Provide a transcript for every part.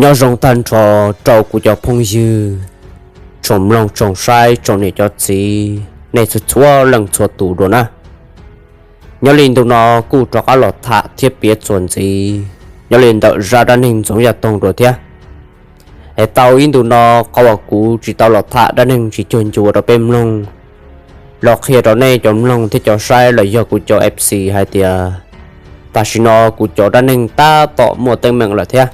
Nyob zoo tag nrho rau kuv cov phooj ywg, tsoom mloog tsoom saib tsoom niam cov txiv nej txhua txhua leej txhua tus dua na. Nyob li ntu no kuj rov qab los tham thiab piav txuas ntxiv nyob li ntawm zaj dab neeg Ntxoov Yaj Toog dua thiab. Es tau ib ntu no qhov uas kuv tsis tau los tham dab neeg tsis cuag ncua rau peb mloog, los qhia rau nej cov mloog thiab cov saib los yog kuv cov F C hais tias tam sim no kuv cov dab neeg tab tom muaj teeb meem lawm thiab.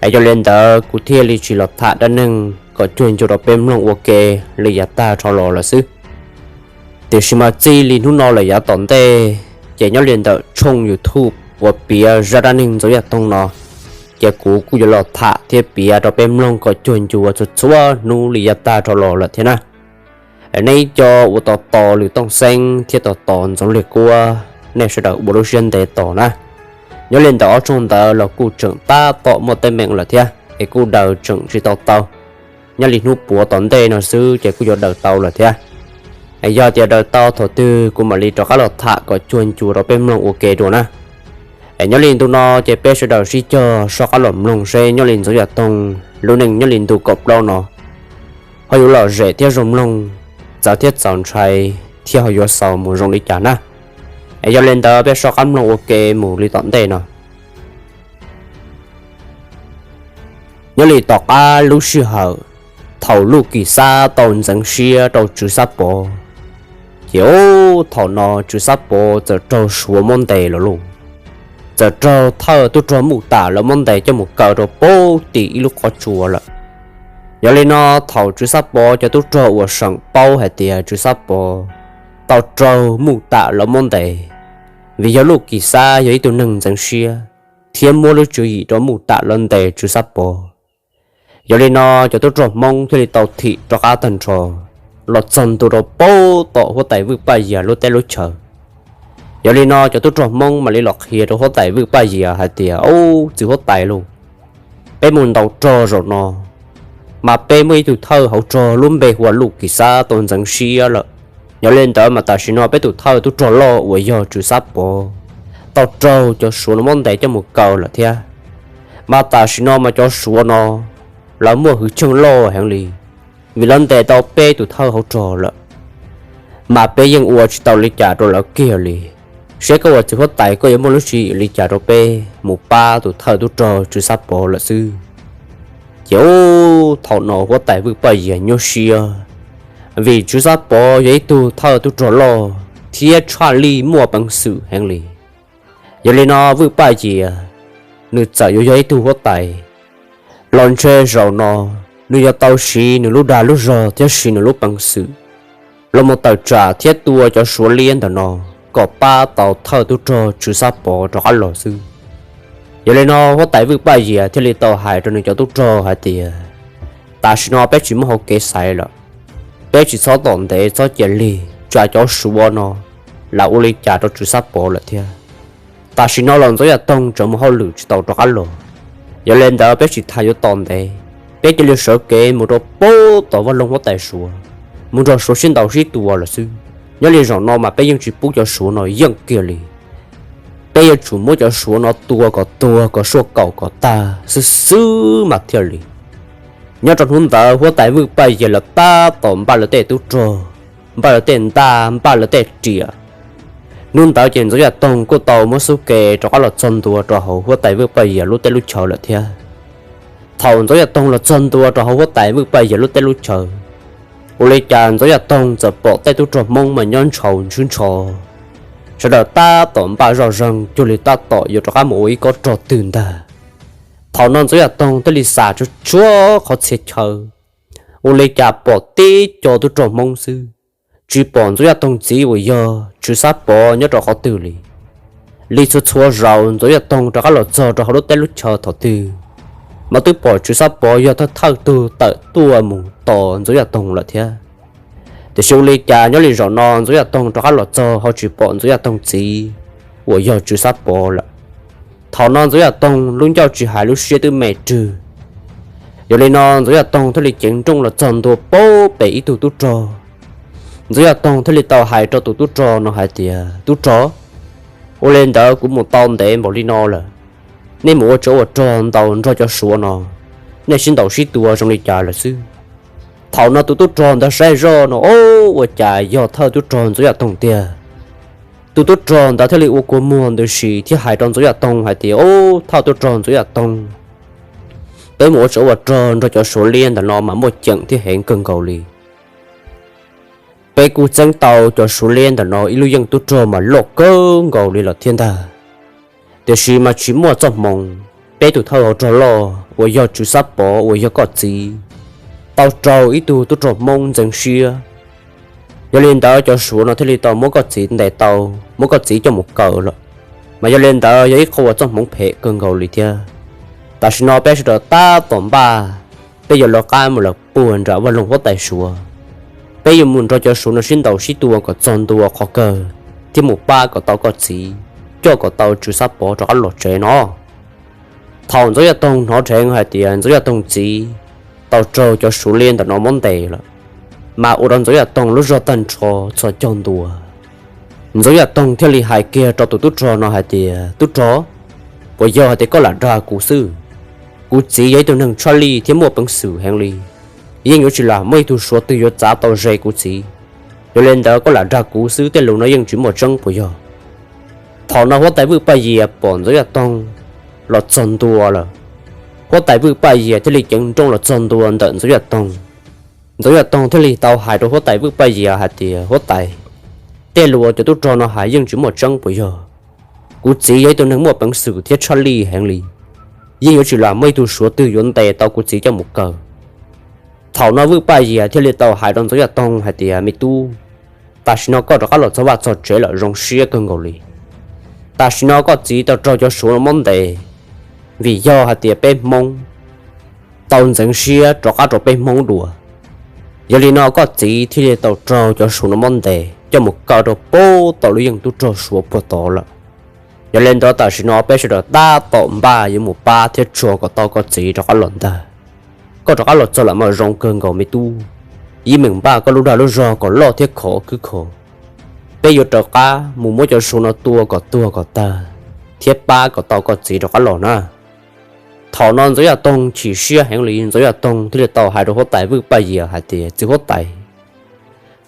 Es yog li ntawd kuv thiaj li tsis los tham dab neeg kom cuag ncua rau peb mloog ua ke li yav tag rho los lawm xwb. Tiam sis mas txij li hnub no lawm yav tom ntej, ces nyob li ntawm tshooj YouTube uas piav zaj dab neeg Ntxoov Yaj Toog no, ces kuv kuj yuav los tham thiab piav rau peb mloog kom cuag ncua txhua txhua hnub li yav tag rho los lawm thiab na. Nej ib co uas tos tos Lwm Tooj Xeeb thiab tos tos Ntxoov Liag Kuab, nej sawv daws ua lub siab ntev tos na. Nyob li ntawm ob tshooj ntawd los kuj tseem tab tom muaj teeb meem lawm thiab es kuj daws tseem tsis tau tau. Nyob li hnub puav tom ntej no xwb ces kuj yuav daws tau lawm thiab. Es yog tias daws tau thaum twg kuv mam li rov qab los tham kom cuag ncua rau peb mloog ua ke dua na. Es nyob li ntu no ces peb sawv daws sib cog soj qab los mloog seb nyob li Ntxoov Yaj Toog lub neej nyob li ntu kaum plaub no ho yuav lom zem thiab zoo mloog, txawv thiab txaus ntshai, thiab ho yuav xaus mus zoo li cas na. Es yog li ntawd peb soj qab mloog ua ke mus li tom ntej no. Nyob li tom qab lub sij hawm thaum Luj Kim Xab tau ntxeev siab rau Tswv Xab Pov, ces ub thaum no Tswv Xab Pov txawm raug Suav muab ntes los lauj. Txawm raug thawj tub rog Muj Tam lawv muab ntes coj mus kaw rau pem tim ib lub qhov tsua lawm. Yog li no thaum Tswv Xab Pov cov tub rog uas seem paub hais tias Tswv Xab Pov tau raug Muj Tam lawv muab ntes, vim yog Luj Kim Xab yog ib tug neeg ntxeev siab thiab muab lub tswv yim rau Muj Tam lawv ntes Tswv Xab Pov. Yog li no cov tub rog Hmoob thiaj li tau thim rov qab tag nrho los txog ntua rau pem tom huab tais Vwj Paj Yias lub teb lub chaw. Yog li no cov tub rog Hmoob mam li los qhia rau huab tais Vwj Paj Yias hais tias, Ub, txiv huab tais lauj, peb mus ntaus rog zaum no, mas peb muaj ib tug thawj hauv rog lub npe hu ua Luj Kim Xab tau ntxeev siab lawm. Yog li ntawd mas tam sim no peb tus thawj tub rog loj uas yog Tswv Xab Pov tau raug cov Suav no muab ntes coj mus kaw lawm thiab. Mas tam sim no mas cov Suav no lawv muaj hwv tsheej loj heev li, vim lawv ntes tau peb tus thawj hauv rog lawm, mas peb yeej ua tsis tau li cas rau lawv kiag li. Seb koj ua txiv huab tais koj yuav muaj lub tswv yim li cas rau peb mus pab tus thawj tub rog Tswv Xab Pov lawm xwb. Ces ub thaum no huab tais Vwj Paj Yias nyuaj siab, vim Tswv Xab Pov yog ib tug thawj tub rog loj thiab tshaj lij muaj peev xwm heev li. Yog li no Vwj Paj Yias nws txawm yuav yog ib tug huab tais, los ntshe zaum no nws yuav tau siv nws lub dag lub zog thiab siv nws lub peev xwm los mus tawm tsam thiab tua cov Suav liab ntawm no kom pab tau thawj tub rog Tswv Xab Pov rov qab los xwb. Yog li no huab tais Vwj Paj Yias thiaj li tau hais rau nws cov tub rog hais tias, Tam sim no peb tsis muaj hauv kev xaiv lawm, peb tsis txhob tom ntev txhob cia lig tsam cov Suav no lawv ua li cas rau Tswv Xab Pov lawm thiab. Tam sim no los Ntxoov Yaj Toog tseem mus hauj lwm tsis tau rov qab los. Yog li ntawd peb tsis tas yuav tos ntev, peb cia li sawv kev mus rau pem tom vaj loog huab tais Suav, mus nrog Suav sib ntaus sib tua lawm xwb. Nyob li zaum no mas peb yeej tsis pub cov Suav no yeej kiag li. Peb yuav tsum muab cov Suav no tua kom tuag kom suaj kaum kom tag xwb xwb mas thiaj li. Nyob rau hnub ntawd huab tais Vwj Paj Yias lawv tab tom npaj lawv tej tub rog, npaj lawv tej ntaj, npaj lawv tej riam. Hnub ntawd ces Ntxoov Yaj Toog kuj tau muab xub ke rov qab los txog ntua rau hauv huab tais Vwj Paj Yias lub teb lub chaw lawm thiab. Thaum Ntxoov Yaj Toog los txog ntua rau hauv huab tais Vwj Paj Yias lub teb lub chaw, ua li cas Ntxoov Yaj Toog txawm pom tej tub rog Hmoob mas nyob ntshaus ntswb ntsho, sawv daws tab tom npaj zoj zeeg cuag li tab tom yuav rov qab mus ua ib kob rog twg ntag. Thaum no Ntxoov Yaj Toog thiaj li xam tsuag tsuag qhov txhia chaw, ua li cas pom tib co tub rog Hmoob xwb, tsis pom Ntxoov Yaj Toog txiv uas yog Tswv Xab Pov nyob rau qhov twg li. Li txhua txhua zaus Ntxoov Yaj Toog rov qab los txog rau hauv lub teb lub chaw thaum twg, mas twb pom Tswv Xab Pov yog thawj thawj tug tawm tuaj mus tos Ntxoov Yaj Toog lawm thiab. Tiam sis ua li cas nyob li zaum no Ntxoov Yaj Toog rov qab los txog ho tsis pom Ntxoov Yaj Toog txiv uas yog Tswv Xab Pov lawm. Thaum no Ntxoov Yaj Toog lub ncauj tsis hais lub siab twb me rwg. Yog li no Ntxoov Yaj Toog thiaj li ceev nrooj los txog ntua pem ib tug tub rog. Ntxoov Yaj Toog thiaj li tau hais rau tus tub rog no hais tias, Tub rog, ua li ntawd kuv mus tau ntev npaum li no lawm, nej mus ua tsov ua rog ntaus nrog cov Suav no, nej sib ntaus sib tua zoo li cas lawm xwb. Thaum no tus tub rog ntawd saib zoj no, o, ua cas yog thawj tub rog Ntxoov Yaj Toog tiag. Tus tub rog ntawd thiaj li ua kua muag ntws si thiab hais rau Ntxoov Yaj Toog hais tias, Ub, thawj tub rog Ntxoov Yaj Toog, peb mus ua tsov ua rog nrog cov Suav liab ntawm no mas muaj ceem thiab heev kawg nkaus li. Peb kuj txeeb tau cov Suav liab ntawm no ib lub yeej tub rog mas loj kawg nkaus li lawm thiab ntag. Tiam sis mas tsis muaj txoj hmoov, peb tus thawj hauv rog loj uas yog Tswv Xab Pov uas yog koj txiv tau raug ib tug tub rog Hmoob ntxeev siab. Yog li ntawd cov Suav no thiaj li tau muab koj txiv ntes tau, muab koj txiv coj mus kaw lawm. Mas yog li ntawd yog ib qho uas txoj hmoov phem kawg nkaus li thiab. Tam sim no peb sawv daws tab tom npaj, peb yuav lawv qab mus lawm puag nram vaj loog huab tais Suav. Peb yuav mus nrog cov Suav no sib ntaus sib tua kom txog ntua qhov kawg thiab mus pab kom tau koj txiv, coj kom tau Tswv Xab Pov rov qab los tsev no. Thaum Ntxoov Yaj Toog hnov dheev hais tias Ntxoov Yaj Toog txiv tau raug cov Suav liab ntawm no muab ntes lawm, mas ua rau Ntxoov Yaj Toog lub zog tag nrho txhos caug ntua. Ntxoov Yaj Toog thiaj li hais kiag rau tus tub rog no hais tias, Tub rog, puas yog hais tias koj lam dag kuv xwb? Kuv txiv yog ib tug neeg tshaj lij thiab muaj peev xwm heev li, yeej yuav tsis lam muaj ib tug Suav twg yuav txav tau ze kuv txiv. Yog li ntawd koj lam dag kuv xwb, tej lus no yeej tsis muaj tseeb puas yog? Thaum no huab tais Vwj Paj Yias pom Ntxoov Yaj Toog los txog ntua lawm, huab tais Vwj Paj Yias thiaj li ceev nrooj los txog ntua ntawm Ntxoov Yaj Toog. Ntxoov Yaj Toog thiaj li tau hais rau huab tais Vwj Paj Yias hais tias, Huab tais, tej lus uas cov tub rog no hais yeej tsis muaj tseeb puas yog? Kuv txiv yog ib tug neeg muaj peev xwm thiab tshaj lij heev li, yeej yuav tsis lam muaj ib tug Suav twg yuav ntes tau kuv txiv coj mus kaw. Thaum no Vwj Paj Yias thiaj li tau hais rau Ntxoov Yaj Toog hais tias, Me tub, tam sim no koj rov qab los txog vaj txog tsev lawm zoo siab kawg nkaus li. Tam sim no koj txiv tau raug cov Suav no muab ntes, vim yog hais tias peb Hmoob tau ntxeev siab rov qab rau peb Hmoob dua. Yog li no koj txiv thiaj li tau raug cov Suav no muab ntes coj mus kaw rau pem tom lub yeej tub rog Suav puag tod lawm. Yog li ntawd tam sim no peb sawv daws tab tom npaj yuav mus pab thiab tsuag kom tau koj txiv rov qab los ntag. Koj rov qab los txog lawm mas zoo kawg nkaus me tub. Yeej meem npaj koj lub dag lub zog kom loj thiab khov khwb kho. Peb yuav rov qab mus muab cov Suav no tua kom tuag kom tag thiab pab kom tau koj txiv rov qab los na. Thaum no Ntxoov Yaj Toog chim siab heev li, Ntxoov Yaj Toog thiaj li tau hais rau huab tais Vwj Paj Yias hais tias, Txiv huab tais,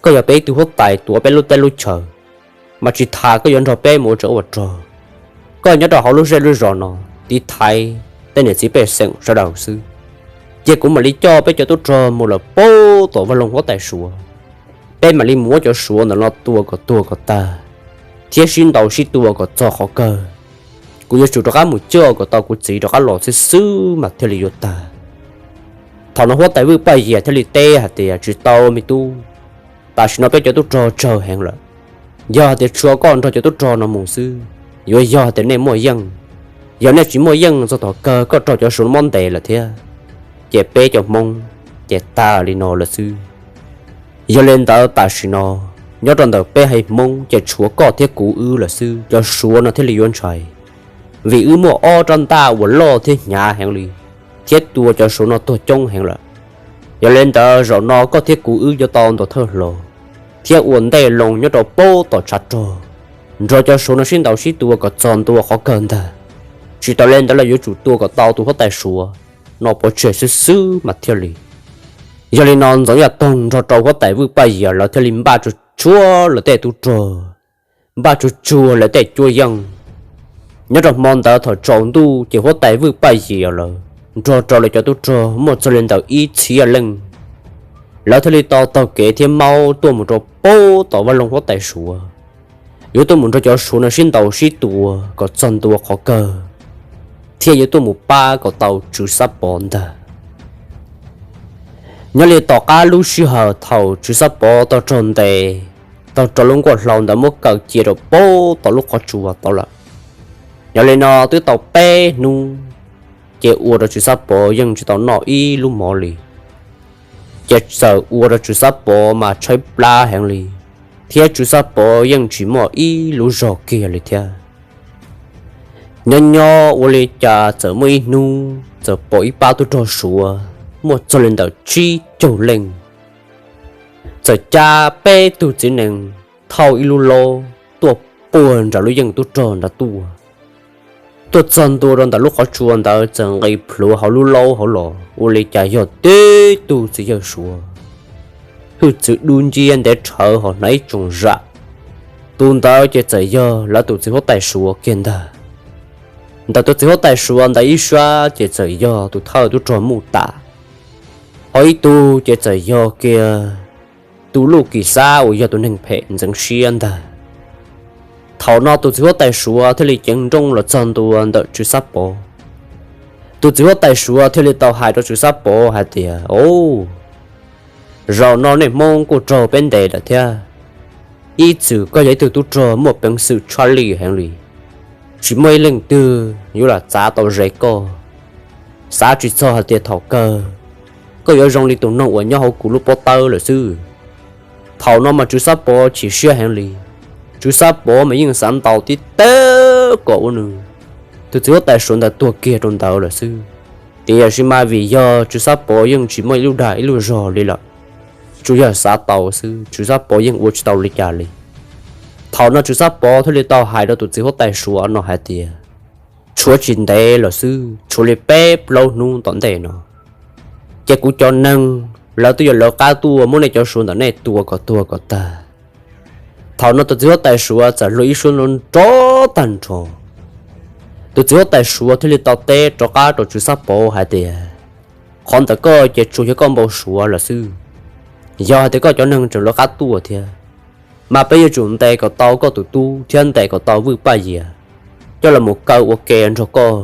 koj yog peb ib tug huab tais tuav peb lub teb lub chaw, mas tsis tas koj yuav nrog peb mus ua tsov ua rog. Koj nyob rau hauv lub zej lub zos no tiv thaiv tej niam txiv pej xeem sawv daws xwb. Cia kuv mam li coj peb cov tub rog mus lawm pem tom vaj loog huab tais Suav. Peb mam li mus muab cov Suav ntawm no tua kom tuag kom tag thiab sib ntaus sib tua kom txog qhov kawg. Kuv yuav tsum rov qab mus coj kom tau kuv txiv rov qab los xwb xwb mas thiaj li yuav tag. Thaum no huab tais Vwj Paj Yias thiaj li teb hais tias, Tsis tau me tub, tam sim no peb cov tub rog tsawg heev lawm. Yog hais tias tshuav koj nrog cov tub rog no mus xwb, yuav yog hais tias nej muaj yeej. Yog nej tsis muaj yeej txog thaum kawg koj raug cov Suav muab ntes lawm thiab, ces peb cov Hmoob ces tag li no lawm xwb. Yog li ntawd tam sim no nyob rau ntawm peb haiv Hmoob ces tshuav koj thiab kuv wb lawm xwb, cov Suav no thiaj li yuav ntshai. Vim wb muaj ob rab ntaj uas loj thiab hnyav heev li, thiab tua cov Suav no tuag coob heev lawm. Yog li ntawd zaum no koj thiab kuv wb yuav tau ntaus thawj hlo thiab ua ntej loo nyob rau pem tom tshav rog, nrog cov Suav no sib ntaus sib tua kom txog ntua qhov kawg ntag. Tsis tas li ntawd los yuav tsum tua kom tau tus huab tais Suav no pov tseg xwb xwb mas thiaj li. Yog li no Ntxoov Yaj Toog nrog rau huab tais Vwj Paj Yias lawv thiaj li npaj tsuag tsuag lawv tej tub rog, npaj tsuag tsuag lawv tej cuab yeej. Nyob rau hmo ntawd thaum tsaus ntuj ces huab tais Vwj Paj Yias lawv nrog rau lawv cov tub rog muaj txog li ntawm ib txhiab leej, lawv thiaj li tau taug kev thiab maub tuaj mus rau pem tom vaj loog huab tais Suav, yuav tuaj mus nrog cov Suav no sib ntaus sib tua kom txog ntua qhov kawg, thiab yuav tuaj mus pab kom tau Tswv Xab Pov ntag. Nyob li tom qab lub sij hawm thaum Tswv Xab Pov tau raug ntes, tau raug lub nkuaj hlau ntawd muab kaw cia rau pem tom lub qhov tsua tod lawm. Yog li no twb tau peb hnub, ces ua rau Tswv Xab Pov yeej tsis tau noj ib lub mov li. Ces txawm ua rau Tswv Xab Pov mas tshaib plab heev li, thiab Tswv Xab Pov yeej tsis muaj ib lub zog kiag li thiab. Nyob nyob ua li cas txawm muaj ib hnub txawm pom ib pab tub rog Suav muaj txog li ntawm tsib caug leej, txawm cab peb tug txiv nees thauj ib lub laub tuaj puag nram lub yeej tub rog nrad tuaj. Tuaj txog ntua rau ntawm lub qhov tsua ntawd txawm nqis plhuav hauv lub laub hauv los ua li cas yog tib tug txiv yawg Suav, hwj txwv dub nciab ntev rhawv ho hnav ib tsoom zam. Tus ntawd ces txawm yog lawv tus txiv huab tais Suav kiag ntag. Ntawm tus txiv huab tais Suav ntawd ib sab ces txawm yog tus thawj tub rog Muj Tam, ho ib tug ces txawm yog kiag tus Luj Kim Xab uas yog tus neeg phem ntxeev siab ntag. Thaum no tus txiv huab tais Suav thiaj li ceev nrooj los txog ntua ntawm Tswv Xab Pov. Tus txiv huab tais Suav thiaj li tau hais rau Tswv Xab Pov hais tias, Au, zaum no nej Hmoob kuj raug peb ntes lawm thiab. Ib txwm koj yog ib tug tub rog muaj peev xwm tshaj lij heev li, tsis muaj ib leej twg yuav lam txav tau ze koj. Xav tsis txog hais tias thaum kawg koj yuav zoo li tus noog uas nyob hauv kuv lub pob tawb lawm xwb. Thaum no mas Tswv Xab Pov chim siab heev li. Tswv Xab Pov mas yeej xav ntaus tib teg kom ua nws tus txiv huab tais Suav ntawd tuag kiag rau ntawd lawm xwb. Tiam sis mas vim yog Tswv Xab Pov yeej tsis muaj ib lub dag ib lub zog li lawm, tsuas yog xav tau xwb, Tswv Xab Pov yeej ua tsis tau li cas li. Thaum no Tswv Xab Pov thiaj li tau hais rau tus txiv huab tais Suav no hais tias, Tshuav tsis ntev lawm xwb, tshuav li peb plaub hnub tom ntej no, ces kuv cov neeg lawv twb yuav lawv qab tuaj muab nej cov Suav ntawm nej tua kom tuag kom tag. Thaum no tus txiv huab tais Suav txawm luag ib suab nrov tag nrho. Tus txiv huab tais Suav thiaj li tau teb rov qab rau Tswv Xab Pov hais tias, Qhov ntawm koj ces tsuas yog koj npau suav lawm xwb. Yog hais tias koj cov neeg tseem lawv qab tuaj thiab, mas peb yuav tsum ntes kom tau koj tus tub thiab ntes kom tau Vwj Paj Yias coj los mus kaw ua ke nrog koj.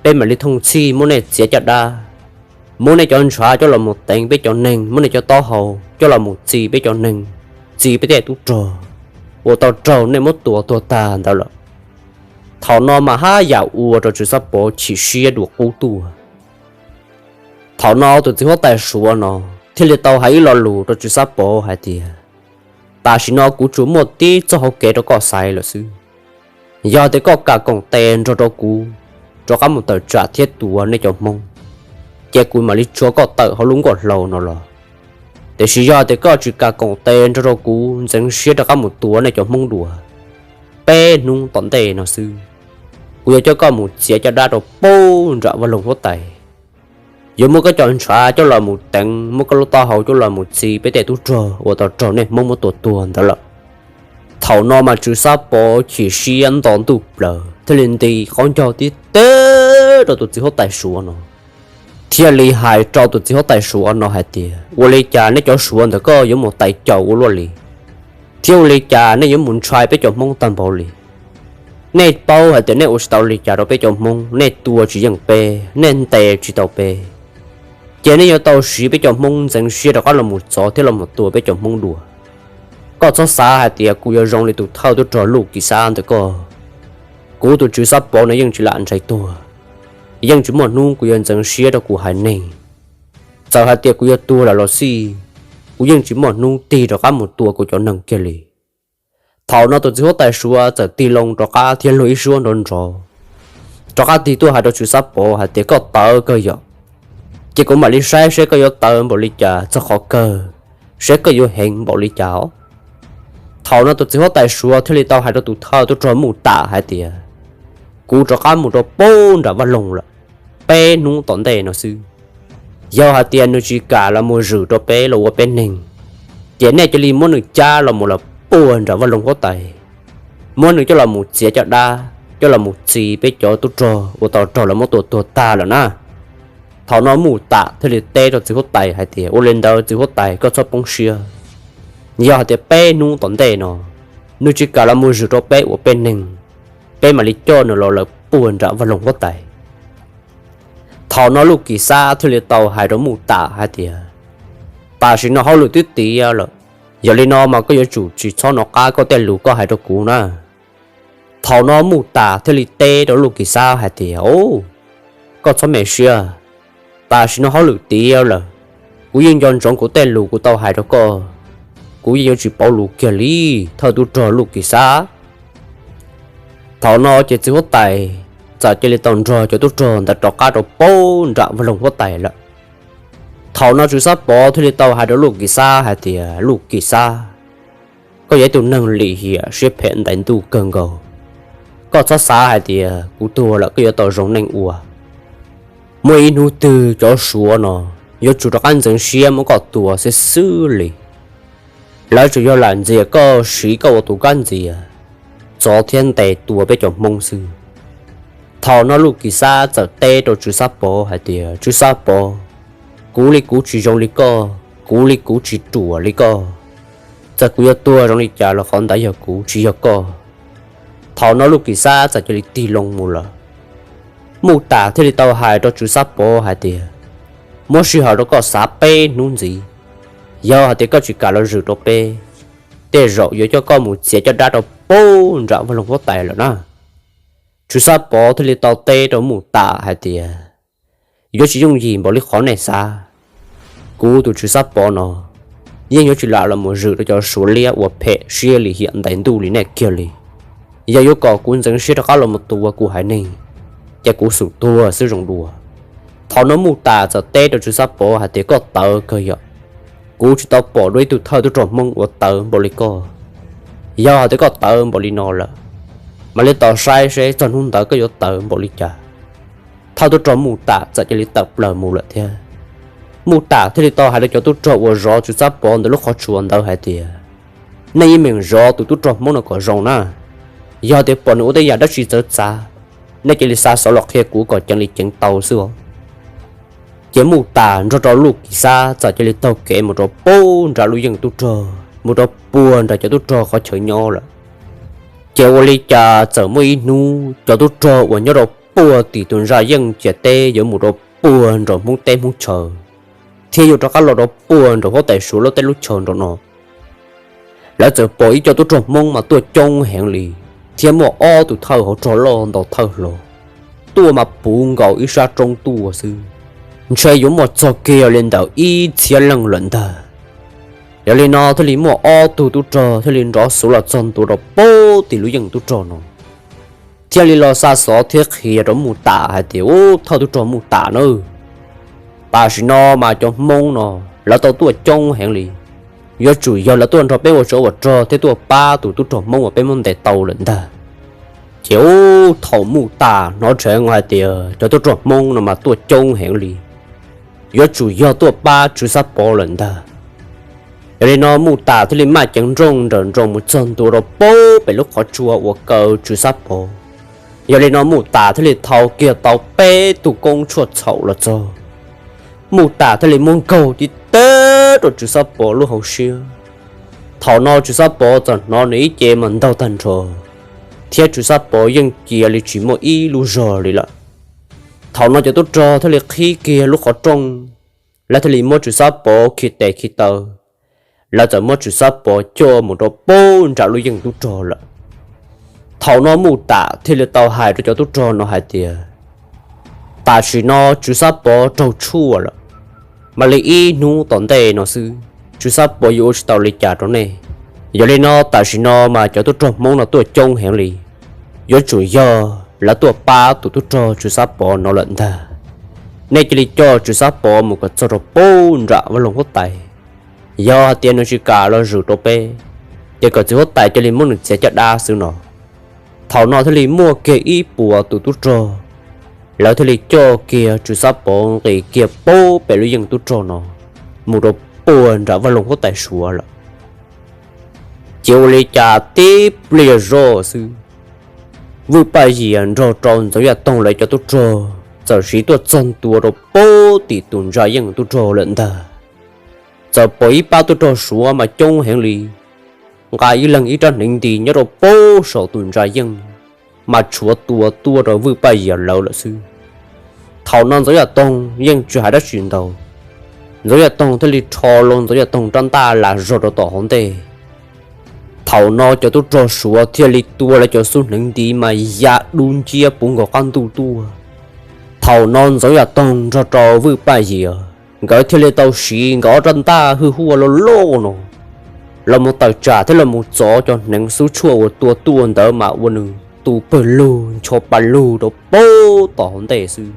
Peb mam li thooj txhij muab nej txiav caj dab, muab nej cov ntshav coj los mus teev peb cov neeg, muab nej cov taub hau coj los mus txi peb cov neeg, txi peb tej tub rog uas tau raug nej muab tua tuag tag ntawd lawm. Thaum no mas haj yam ua rau Tswv Xab Pov chim siab dua qub tuaj. Thaum no tus txiv huab tais Suav no thiaj li tau hais ib lo lus rau Tswv Xab Pov hais tias, Tam sim no kuv tsuas muaj tib txoj hauv kev rau koj xaiv lawm xwb. Yog tias koj kam koom tes nrog rau kuv rov qab mus tawm tsam thiab tua nej cov Hmoob, ces kuv mam li tso koj tawm hauv lub nkoj hlau no los. Tiam sis yog tias koj tsis kam koom tes nrog rau kuv ntxeev siab rov qab mus tua nej cov Hmoob dua, peb hnub tom ntej no xwb, kuv yuav coj koj mus txiav caj dab rau pem nram vaj loog huab tais. Yuav muab koj cov ntshav coj los mus teev, muab koj lub taub hau coj los mus txi peb tej tub rog uas tau raug nej Hmoob muab tua tuag ntawd lawm. Thaum no mas Tswv Xab Pov chim siab nto ntuj plaws thiaj li nti qhov ncauj tib teb rau tus txiv huab tais Suav no, thiaj li hais rau tus txiv huab tais Suav no hais tias, Ua li cas nej cov Suav ntawm koj yuav mus tais caus ua luaj li, thiab ua li cas nej yuav mus ntshai peb cov Hmoob tag npaum li? Nej paub hais tias nej ua tsis tau li cas rau peb cov Hmoob, nej tua tsis yeej peb, nej ntes tsis tau peb, ces nej yuav tau siv peb cov Hmoob ntxeev siab rov qab los mus txov thiab los mus tua peb cov Hmoob dua. Koj txhob xav hais tias kuv yuav zoo li tus thawj tub rog Luj Kim Xab ntawm koj. Kuv tus Tswv Xab Pov no yeej tsis lam ntshai tuag, yeej tsis muaj hnub kuv yuav ntxeev siab rau kuv haiv neeg. Txawm hais tias kuv yuav tuag lawm los xij, kuv yeej tsis muaj hnub tig rov qab mus tua kuv cov neeg kiag li. Thaum no tus txiv huab tais Suav txawm tig loo rov qab thiab luag ib suab nrov nrov, rov qab tig tuaj hais rau Tswv Xab Pov hais tias, Koj tawv kawg yom, ces kuv mam li saib seb koj yuav tawv npaum li cas txog qhov kawg, seb koj yuav heev npaum li cas os. Thaum no tus txiv huab tais Suav thiaj li tau hais rau tus thawj tub rog Muj Tam hais tias, Kuv rov qab mus rau pem nram vaj loog lawm, peb hnub tom ntej no xwb. Yog hais tias nws tsis kam los mus zwm rau peb los ua peb neeg, ces nej cia li muab nws cab los mus lawm puag nram vaj loog huab tais, muab nws coj los mus txiav caj dab, coj los mus txi peb cov tub rog uas tau raug lawv muab tua tuag tag lawm na. Thaum no Muj Tam thiaj li teb rau txiv huab tais hais tias, Ua li ntawd txiv huab tais, koj txhob poob siab. Yog hais tias peb hnub tom ntej no nws tsis kam los mus zwm rau peb ua peb neeg, peb mam li coj nws los lawm puag nram vaj loog huab tais. Thaum no Luj Kim Xab thiaj li tau hais rau Muj Tam hais tias, Tam sim no hauj lwm twb tiav lawm, yog li no mas koj yuav tsum tsis txhob nov qab koj tej lus koj hais rau kuv na. Thaum no Muj Tam thiaj li teb rau Luj Kim Xab hais tias, Au, koj txhob me siab, tam sim no hauj lwm tiav lawm, kuv yeej nco ntsoov kuv tej lus kuv tau hais rau koj, kuv yeej yuav tsis pauv lus kiag li, thawj tub rog Luj Kim Xab. Thaum no ces txiv huab tais txawm cia li tau nrog cov tub rog ntawd rov qab rau pem nram vaj loog huab tais lawm. Thaum no Tswv Xab Pov thiaj li tau hais rau Luj Kim Xab hais tias, Luj Kim Xab, koj yog ib tug neeg lim hiam siab phem ntais ntuj kawg nkaus, Koj txhob xav hais tias kuv tuag lawm koj yuav tau zoo neej ua. Muaj ib hnub twg cov Suav no yuav tsum rov qab ntxeev siab muab koj tua xwb xwb li. Lawv tsuas yog lam ntxias koj, siv koj ua tus kab ntxias, txov thiab ntes tua peb cov Hmoob xwb. Thaum no Luj Kim Xab txawm teb rau Tswv Xab Pov hais tias, Tswv Xab Pov, kuv li kuv tsis zoo li koj, kuv li kuv tsis ruam li koj. Txawm kuv yuav tuag zoo li cas los qhov ntawd yog kuv tsis yog koj. Thaum no Luj Kim Xab txawm cia li tig loo mus lawm. Muj Tam thiaj li tau hais rau Tswv Xab Pov hais tias, Muab sij hawm rau koj xav peb hnub ntxiv. Yog hais tias koj tsis kam los zwm rau peb, tej zaum yuav coj koj mus txiav caj dab rau pem nram vaj loog huab tais lawm na. Tswv Xab Pov thiaj li tau teb rau Muj Tam hais tias, Yuav tsis yooj yim npaum li qhov nej xav. Kuv tus Tswv Xab Pov no yeej yuav tsis lam los mus zwm rau cov Suav liab uas phem siab lim hiam ntais ntuj li nej kiag li. Yog yuav kom kuv ntxeev siab rov qab los mus tua kuv haiv neeg, ces kuv xum tuag xwb zoo dua. Thaum no Muj Tam txawm teb rau Tswv Xab Pov hais tias, Koj tawv kawg yom. Kuv tsis tau pom dua ib tug thawj tub rog Hmoob uas tawv npaum li koj. Yog hais tias koj tawv npaum li no lawm, mam li tos saib seb txog hnub ntawd koj yuav tawv npaum li cas. Thawj tub rog Muj Tam txawm cia li tawm plaws mus lawm thiab. Muj Tam thiaj li tau hais rau cov tub rog uas zov Tswv Xab Pov ntawm lub qhov tsua ntawd hais tias, Nej yeej meem zov tus tub rog Hmoob no kom zoo na. Yog tias pom nws ua tej yam dab tsi txawv txav, nej cia li xa xov los qhia kuv kom ceev li ceev tau xwb os. Ces Muj Tam nrog rau Luj Kim Xab txawm cia li taug kev mus rau pem nram lub yeej tub rog, mus rau puag nram cov tub rog qhov chaw nyob lawm. Ces ua li cas txawm muaj ib hnub cov tub rog uas nyob rau puag tim tus ntsa yeej ciam teb yuav mus rau puag nram Hmoob teb Hmoob chaw, thiab yuav rov qab los rau puag nram huab tais Suav lub teb lub chaw nram no. Lawv txawm pom ib co tub rog Hmoob mas tuaj coob heev li, thiab muaj ob tug thawj hauv rog loj ntaus thawj hlo, tuaj mas puv nkaus ib sab roob tuaj xwb, ntshe yuav muaj txog kiag li ntawm ib txhiab leej lawm ntag. Yog li no thiaj li muaj ob tug tub rog thiaj li nrov xuv los txog ntua rau pem tim lub yeej tub rog no, thiaj li los xa xov thiab qhia rau Muj Tam hais tias, Ub, thawj tub rog Muj Tam nawb, tam sim no mas cov Hmoob no lawv tau tuaj coob heev li. Yuav tsum yog lawv tuaj nrog peb ua tsov ua rog thiab tuaj pab tus tub rog Hmoob uas peb muab ntes tau lawm ntag. Ces ub, thaum Muj Tam hnov dheev hais tias cov tub rog Hmoob no mas tuaj coob heev li, yuav tsum yog tuaj pab Tswv Xab Pov lawm ntag. Yog li no Muj Tam thiaj li maj ceev nrooj nrawm nroos mus txog ntua rau pem lub qhov tsua uas kaw Tswv Xab Pov. Yog li no Muj Tam thiaj li thau kiag tau peb tug koob tshuaj txhaum los txog. Muj Tam thiaj li muab nkaug tib teg rau Tswv Xab Pov lub hauv siab. Thaum no Tswv Xab Pov txawm hnov nws ib ce mas ntaug tag nrho, thiab Tswv Xab Pov yeej cia li tsis muaj ib lub zog li lawm. Thaum no cov tub rog thiaj li qhib kiag lub qhov rooj, lawv thiaj li muab Tswv Xab Pov khi tes khi taw, lawv txawm muab Tswv Xab Pov coj mus rau pem nram lub yeej tub rog lawm. Thaum no Muj Tam thiaj li tau hais rau cov tub rog no hais tias, Tam sim no Tswv Xab Pov raug tshuaj lawm, mam li ib hnub tom ntej no xwb Tswv Xab Pov yuav ua tsis tau li cas rau nej. Yog li no tam sim no mas cov tub rog Hmoob no tuaj coob heev li, yuav tsum yog lawv tuaj pab tus tub rog Tswv Xab Pov no lawm ntag. Nej cia li coj Tswv Xab Pov mus kom txog rau pem nram vaj loog huab tais. Yog hais tias nws tsis kam los zwm rau peb, ces kom txiv huab tais cia li muab nws txiav caj dab xwb no. Thaum no thiaj li muaj kiag ib puas tus tub rog, lawv thiaj li coj kiag Tswv Xab Pov nqis kiag pem pem lub yeej tub rog no mus rau puag nram vaj loog huab tais Suav lawm. Ces ua li cas tib pliag zoj xwb, Vwj Paj Yias nrog rau Ntxoov Yaj Toog lawv cov tub rog txawm siv tuaj txog ntua rau pem tim tus ntsa yeej tub rog lawm ntag. Txawm pom ib pab tub rog Suav mas coob heev li, nqa ib leeg ib rab hneev nti nyob rau pem saum tus ntsa yeej, mas tshuav tua tuaj rau Vwj Paj Yias lawv lawm xwb. Thaum no Ntxoov Yaj Toog yeej tsis hais dab tsi ntau, Ntxoov Yaj Toog thiaj li rho loo Ntxoov Yaj Toog rab ntaj las zog rau tom hauv ntej. Thaum no cov tub rog Suav thiaj li tua lawv cov xub hneev nti mas ya dub nciab puv nkaus qab ntuj tuaj. Thaum no Ntxoov Yaj Toog nrog rau Vwj Paj Yias nkawd thiaj li tau siv nkawd ob rab ntaj hwj huaj loj loj no los mus tawm tsam thiab los mus txov cov hneev xub tshuaj uas tua tuaj ntawd mas ua nws tu pawg lug ncho pa lug rau pem tom hauv ntej xwb.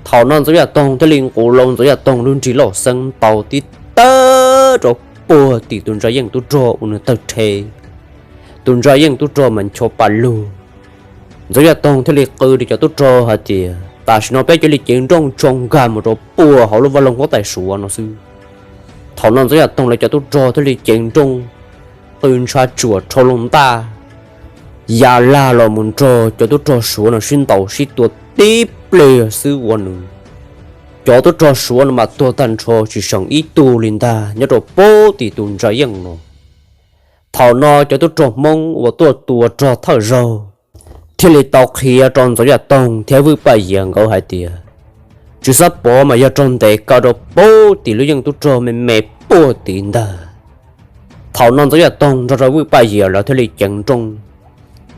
Thaum no Ntxoov Yaj Toog thiaj li nqus loo Ntxoov Yaj Toog lub nrig loj xeeb ntaus tib tawg rau puag tim tus ntsa yeej tub rog ua nws tawg rhe. Tus ntsa yeej tub rog mas ncho pa lug, Ntxoov Yaj Toog thiaj li qw rau cov tub rog hais tias, Tam sim no peb cia li ceev nrooj tso nkag mus rau puag hauv lub vaj loog huab tais Suav no xwb. Thaum no Ntxoov Yaj Toog lawv cov tub rog thiaj li ceev nrooj qw ntshav tsuam rhau loo ntaj ya lag los mus nrog cov tub rog Suav no sib ntaus sib tua tib pliag xwb ua nws, cov tub rog Suav no mas tuag tag nrho tsis seem ib tug li ntag nyob rau puag tim tus ntsa yeej no. Thaum no cov tub rog Hmoob uas tuaj tua rog thawj zaug thiaj li tau qhia rau Ntxoov Yaj Toog thiab Vwj Paj Yias nkawd hais tias, Tswv Xab Pov mas yog raug ntes kaw rau puag tim lub yeej tub rog me me puag tid ntag. Thaum no Ntxoov Yaj Toog nrog rau Vwj Paj Yias lawv thiaj li ceev nrooj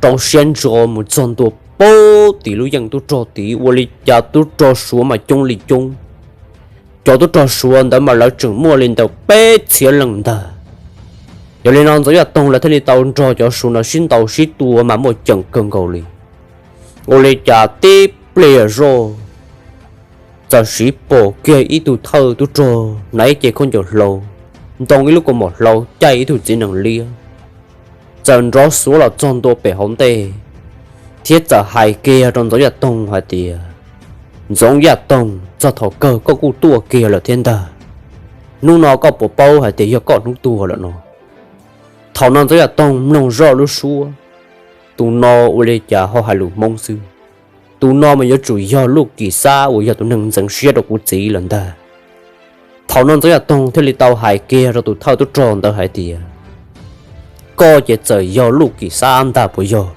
rau siab ntso mus txog ntua puag tim lub yeej tub rog tid, ua li cas tub rog Suav mas coob li coob. Cov tub rog Suav ntawd mas lawv tseem muaj li ntawm peb txhiab leej ntag. Yog li no Ntxoov Yaj Toog lawv thiaj li tau nrog cov Suav no sib ntaus sib tua mas muaj ceem kawg nkaus li. Ua li cas tib pliag zoj txawm siv pom kiag ib tug thawj tub rog hnav ib ce khaub ncaws hlau, ntoo ib lub kaus mom hlau, caij ib tug txiv nees liab, txawm nrov xuav los txog ntua pem hauv ntej, thiab txawm hais kiag rau Ntxoov Yaj Toog hais tias, Ntxoov Yaj Toog, txog thaum kawg koj kuj tuaj kiag lawm thiab ntag. Hnub no koj puas paub hais tias yog koj hnub tuag lawm no? Thaum no Ntxoov Yaj Toog mloog zoj lub suab, tus no ua li cas ho hais lus Hmoob xwb. Tus no mas yuav tsum yog Luj Kim Xab uas yog tus neeg ntxeev siab rau kuv txiv lawm ntag. Thaum no Ntxoov Yaj Toog thiaj li tau hais kiag rau tus thawj tub rog ntawd hais tias, Koj ces txawm yog Luj Kim Xab ntag puas yog?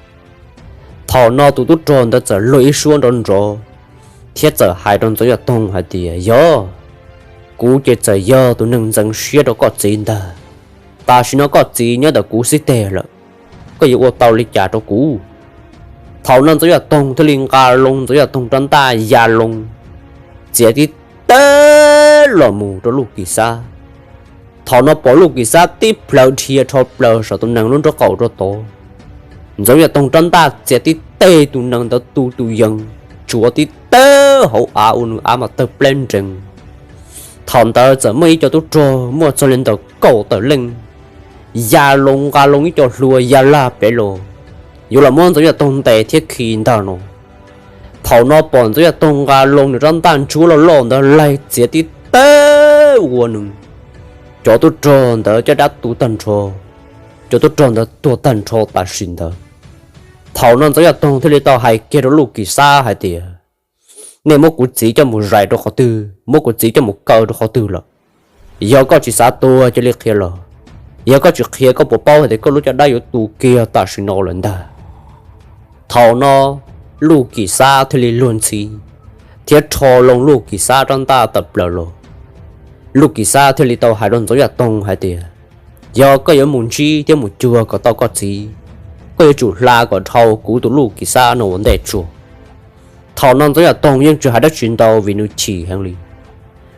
Thaum no tus tub rog ntawd txawm luag ib suab nrov nrov thiab txawm hais rau Ntxoov Yaj Toog hais tias, Yog, kuv ces txawm yog tus neeg ntxeev siab rau koj txiv ntag. Tam sim no koj txiv nyob ntawm kuv xib teg lawm, koj yuav ua tau li cas rau kuv? Thaum no Ntxoov Yaj Toog thiaj li nqa loo Ntxoov Yaj Toog rab ntaj ya loo txiav tib teg los mus rau Luj Kim Xab. Thaum no pom Luj Kim Xab tib plhaw dhia rho plaws saum tus nees lub nraub qaum rau tod. Ntxoov Yaj Toog rab ntaj txiav tib teg tus nees ntawd tu tus yees tsuav tib teg hauv av ua nws av mas tawg pleb nrees. Thaum ntawd txawm muaj ib co tub rog muaj txog li ntawm kaum tawm leej ya loo nqa loo ib co hlua ya lag pem los, yuav los muab Ntxoov Yaj Toog ntes thiab khi ntag no. Thaum no pom Ntxoov Yaj Toog nqa loo nws rab ntaj ntsuab loj loj ntawd laig txiav tib teg ua nws, cov tub rog ntawd caj dab tu tag nrho, cov tub rog ntawd tuag tag nrho tam sim ntawd. Thaum no Ntxoov Yaj Toog thiaj li tau hais kiag rau Luj Kim Xab hais tias, Nej muab kuv txiv coj mus zais rau qhov twg, muab kuv txiv coj mus kaw rau qhov twg lawm? Yog koj tsis xav tuag cia li qhia los, yog koj tsis qhia koj puas paub hais tias koj lub caj dab yuav tu kiag tam sim no lawm ntag. Thaum no Luj Kim Xab thiaj li luag ntxhi thiab rho loo Luj Kim Xab rab ntaj tawm plaws los. Luj Kim Xab thiaj li tau hais rau Ntxoov Yaj Toog hais tias, Yog koj yuav mus ntsib thiab mus cuag kom tau koj txiv, koj yuav tsum hla kom dhau kuv tus Luj Kim Xab no ua ntej tsuag. Thaum no Ntxoov Yaj Toog yeej tsis hais dab tsi ntau vim nws chim heev li.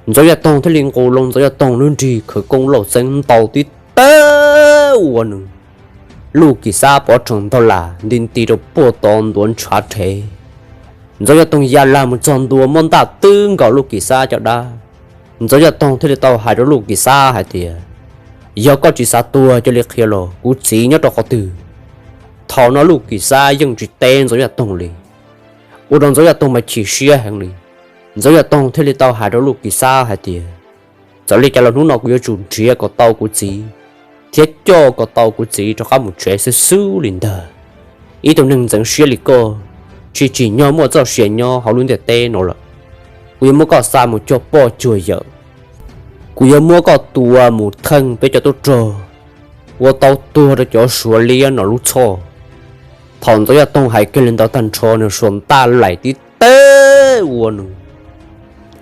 Ntxoov Yaj Toog thiaj li nqus loo Ntxoov Yaj Toog lub nrig khawv koob lauj xeeb ntaus tib teg ua nws, Luj Kim Xab pov rhees ntog lam nti nti rau puag tod ntuav ntshav rhev. Ntxoov Yaj Toog ya lag mus txog ntua muab ntaj twb nkaus Luj Kim Xab caj dab. Ntxoov Yaj Toog thiaj li tau hais rau Luj Kim Xab hais tias, Yog koj tsis xav tuag cia li qhia los, kuv txiv nyob rau qhov twg? Thaum no Luj Kim Xab yeej tsis teb Ntxoov Yaj Toog li, ua rau Ntxoov Yaj Toog mas chim siab heev li. Ntxoov Yaj Toog thiaj li tau hais rau Luj Kim Xab hais tias, Txawm li cas los hnub no kuv yuav tsum nrhiav kom tau kuv txiv thiab coj kom tau kuv txiv rov qab mus tsev xwb xwb li ntag. Ib tug neeg ntxeev siab li koj, tsis tsim nyog muaj txoj sia nyob hauv lub ntiaj teb no lawm. Kuv yuav muab koj xa mus cuag poj cuag yawm, kuv yuav muab koj tua mus theej peb cov tub rog ua tau tuag rau cov Suav liab no lub txhoj. Thaum Ntxoov Yaj Toog hais kiag li ntawd tag nrho nws suas ntaj laim tib teg ua nws,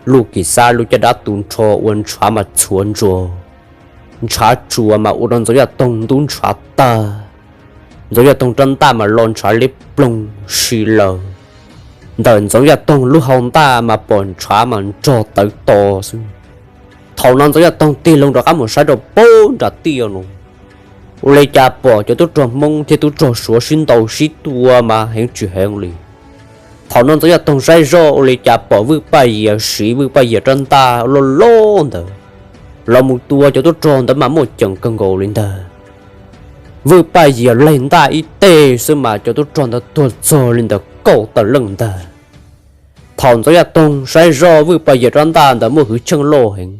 Luj Kim Xab lub caj dab tu nrho ua ntshav mas txhuav ntsuas, ntshav tsuas mas ua rau Ntxoov Yaj Toog ntub ntshav tag. Ntxoov Yaj Toog rab ntaj mas lo ntshav liab ploog si lawm. Ntawm Ntxoov Yaj Toog lub hau ntaj mas pom ntshav mas nrog tawv to xwb. Thaum no Ntxoov Yaj Toog tig loo rov qab mus saib rau puag nram tiaj no, ua li cas pom cov tub rog Hmoob thiab tub rog Suav sib ntaus sib tua mas heev tsis heev li. Thaum no Ntxoov Yaj Toog saib zoj ua li cas pom Vwj Paj Yias siv Vwj Paj Yias rab ntaj loj loj ntawd los mus tua cov tub rog ntawd mas muaj ceem kawg nkaus li ntag. Vwj Paj Yias laig ntaj ib teg xwb mas cov tub rog ntawd tuag txog li ntawm kaum tawm leej ntag. Thaum Ntxoov Yaj Toog saib zoj Vwj Paj Yias rab ntaj ntawd muaj hwj chim loj heev,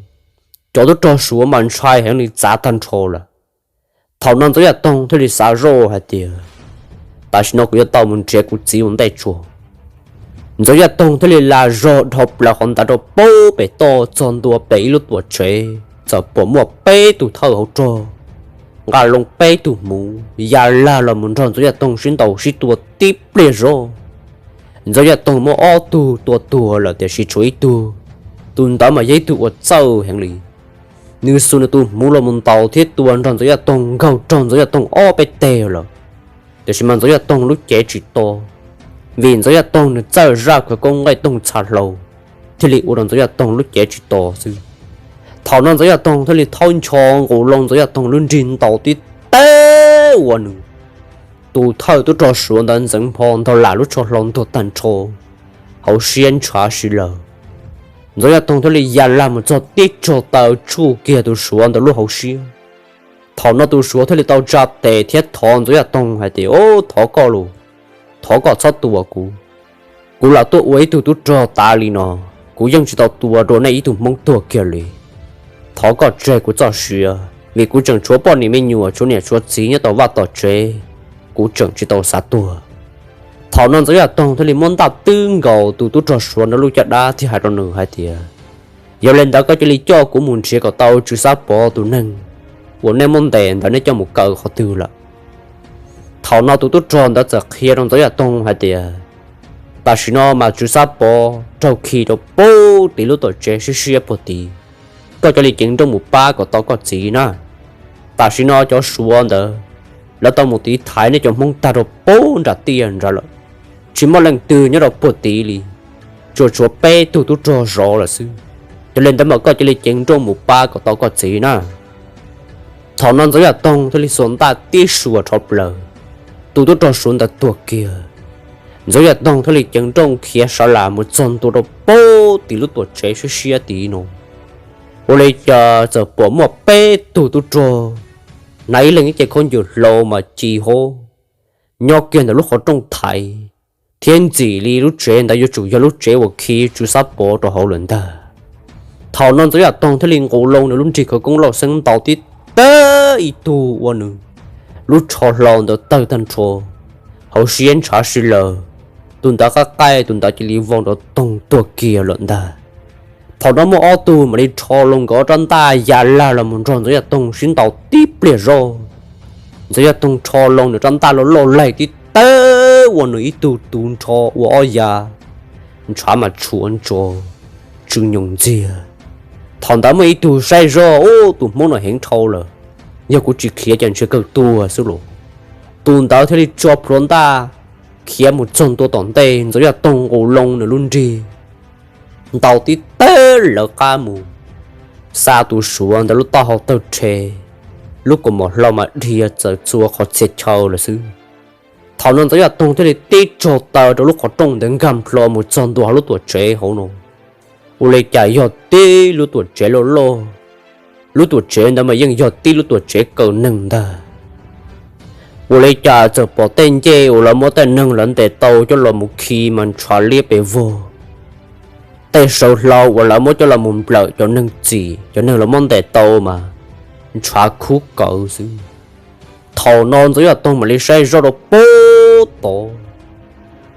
cov tub rog Suav mas ntshai heev li txav tag nrho lawm. Thaum no Ntxoov Yaj Toog thiaj li xav zoj hais tias, tam sim no kuv yuav tau mus nrhiav kuv txiv ua ntej tso. Ntxoov Yaj Toog thiaj li la zog dhau plaws qhov ntawd rau pem toj txog ntua pem ib lub tuam tsev, txawm pom muaj peb tug thawj hauv rog nqa loo peb tug hmuv ya lag los mus nrog Ntxoov Yaj Toog sib ntaus sib tua tib pliag zog. Ntxoov Yaj Toog muab ob tug tua tuag lawm tiam sis tshuav ib tug, tus ntawd mas yog ib tug uas txawj heev li. Nws xuas nws tus hmuv los mus ntaus thiab tua nrog Ntxoov Yaj Toog nkaug raug Ntxoov Yaj Toog ob peb teg lawm, tiam sis mas Ntxoov Yaj Toog lub cev tsis to, vim Ntxoov Yaj Toog nws txawj zaj khawv koob nqaij toog txha hlau, thiaj li ua rau Ntxoov Yaj Toog lub cev tsis to xwb. Thaum no Ntxoov Yaj Toog thiaj li thaub ncho nqus loo Ntxoov Yaj Toog lub nrig ntaus tib teg ua nws tus thawj tub rog Suav ntawd ntxeev npho ntog lam lub tsho hlau ntuag tag nrho, hauv siab ntshav si lawm. Ntxoov Yaj Toog thiaj li ya lag mus txog tib tsaug taw tshuj kiag tus Suav ntawd lub hauv siab. Thaum no tus Suav thiaj li tau tsa tes thiab thov Ntxoov Yaj Toog hais tias, Au, thov koj los, thov koj txhob tua kuv. Kuv lam tuaj ua ib tug tub rog tas li no, kuv yeej tsis tau tua dua nej ib tug Hmoob tuag kiag li. Thov koj tseg kuv txoj sia, vim kuv tseem tshuav poj niam me nyuam, tshuav niam tshuav txiv nyob tom vaj tom tsev, kuv tseem tsis tau xav tuag. Thaum no Ntxoov Yaj Toog thiaj li muab ntaj twb nkaus tus tub rog Suav ntawd lub caj dab thiab hais rau nws hais tias, Yog li ntawd koj cia li coj kuv mus nrhiav kom tau Tswv Xab Pov tus neeg uas nej muab ntes ntawd nej coj mus kaw qhov twg lawm? Thaum no tus tub rog ntawd txawm qhia rau Ntxoov Yaj Toog hais tias, Tam sim no mas Tswv Xab Pov raug khi rau pem tim lub tuam tsev siab siab puag tid. Koj cia li ceev nrooj mus pab kom tau koj txiv na. Tam sim no cov Suav ntawd lawv tau mus tiv thaiv nej cov Hmoob tag rau pem nram tiaj nrad lawm, tsis muaj leej twg nyob rau puag tid li, tsuas tshuav peb tug tub rog zov lawm xwb. Yog li ntawd mas koj cia li ceev nrooj mus pab kom tau koj txiv na. Thaum no Ntxoov Yaj Toog thiaj li xuas ntaj tib suas rho plaws, tus tub rog Suav ntawd tuag kiag. Ntxoov Yaj Toog thiaj li ceev nrooj khiav sav las mus txog ntua rau pem tim lub tuam tsev siab siab tid no. Ua li cas txawm pom muaj peb tug tub rog hnav ib leeg ib ce khaub ncaws hlau mas ci hab nyob kiag ntawm lub qhov rooj thaiv, thiab ntxim li lub tsev ntawd yuav tsum yog lub tsev uas khi Tswv Xab Pov rau hauv lawm ntag. Thaum no Ntxoov Yaj Toog thiaj li nqus loo nws lub nrig khawv koob lauj xeeb ntaus tib teg ib tug ua nws lub tsho hlau ntawd tawg tag nrho, hauv siab ntshav si lawm. Tus ntawd qab qaij, tus ntawd cia li vau nrov toog tuag kiag lawm ntag. Thaum no muaj ob tug mam li rho loo nkawd ob rab ntaj ya lag los mus nrog Ntxoov Yaj Toog sib ntaus tib pliag zog. Ntxoov Yaj Toog rho loo nws rab ntaj loj loj laig tib teg ua nws ib tug tuv nrho ua ob yav, ntshav mas tshuav ntso, tsw nyoos ntxiag. Thaum ntawd muaj ib tug saib zoj, Ub, tus Hmoob no heev dhau lawm, yog kuv tsis khiav ces ntshe kawg tuag xwb los. Tus ntawd thiaj li tso plhuav ntaj khiav mus txog ntua tom ntej, Ntxoov Yaj Toog nqus loo nws lub nrig ntaus tib teg lawv qab mus, xa tus Suav ntawd lub taub hau tawg rhe, lub kaus mom hlau mas dhia txawm txhua qhov txhia chaw lawm xwb. Thaum no Ntxoov Yaj Toog thiaj li tib tsaug taw rau lub qhov rooj ntawd nkag nplho mus txog ntua hauv lub tuam tsev hauv no. Ua li cas yog tib lub tuam tsev loj loj, lub tuam tsev ntawd mas yeej yog tib lub tuam tsev kaw neeg ntag. Ua li cas txawm pom tej ncej uas lawv muab tej neeg lawv ntes tau coj los mus khi mas ntshav liab pes vog. Tej saw hlau uas lawv muab coj los mus nplawm cov neeg txim, cov neeg lawv muab ntes tau mas ntshav khub kawv xwb. Thaum no Ntxoov Yaj Toog mam li saib zoj rau pem tod,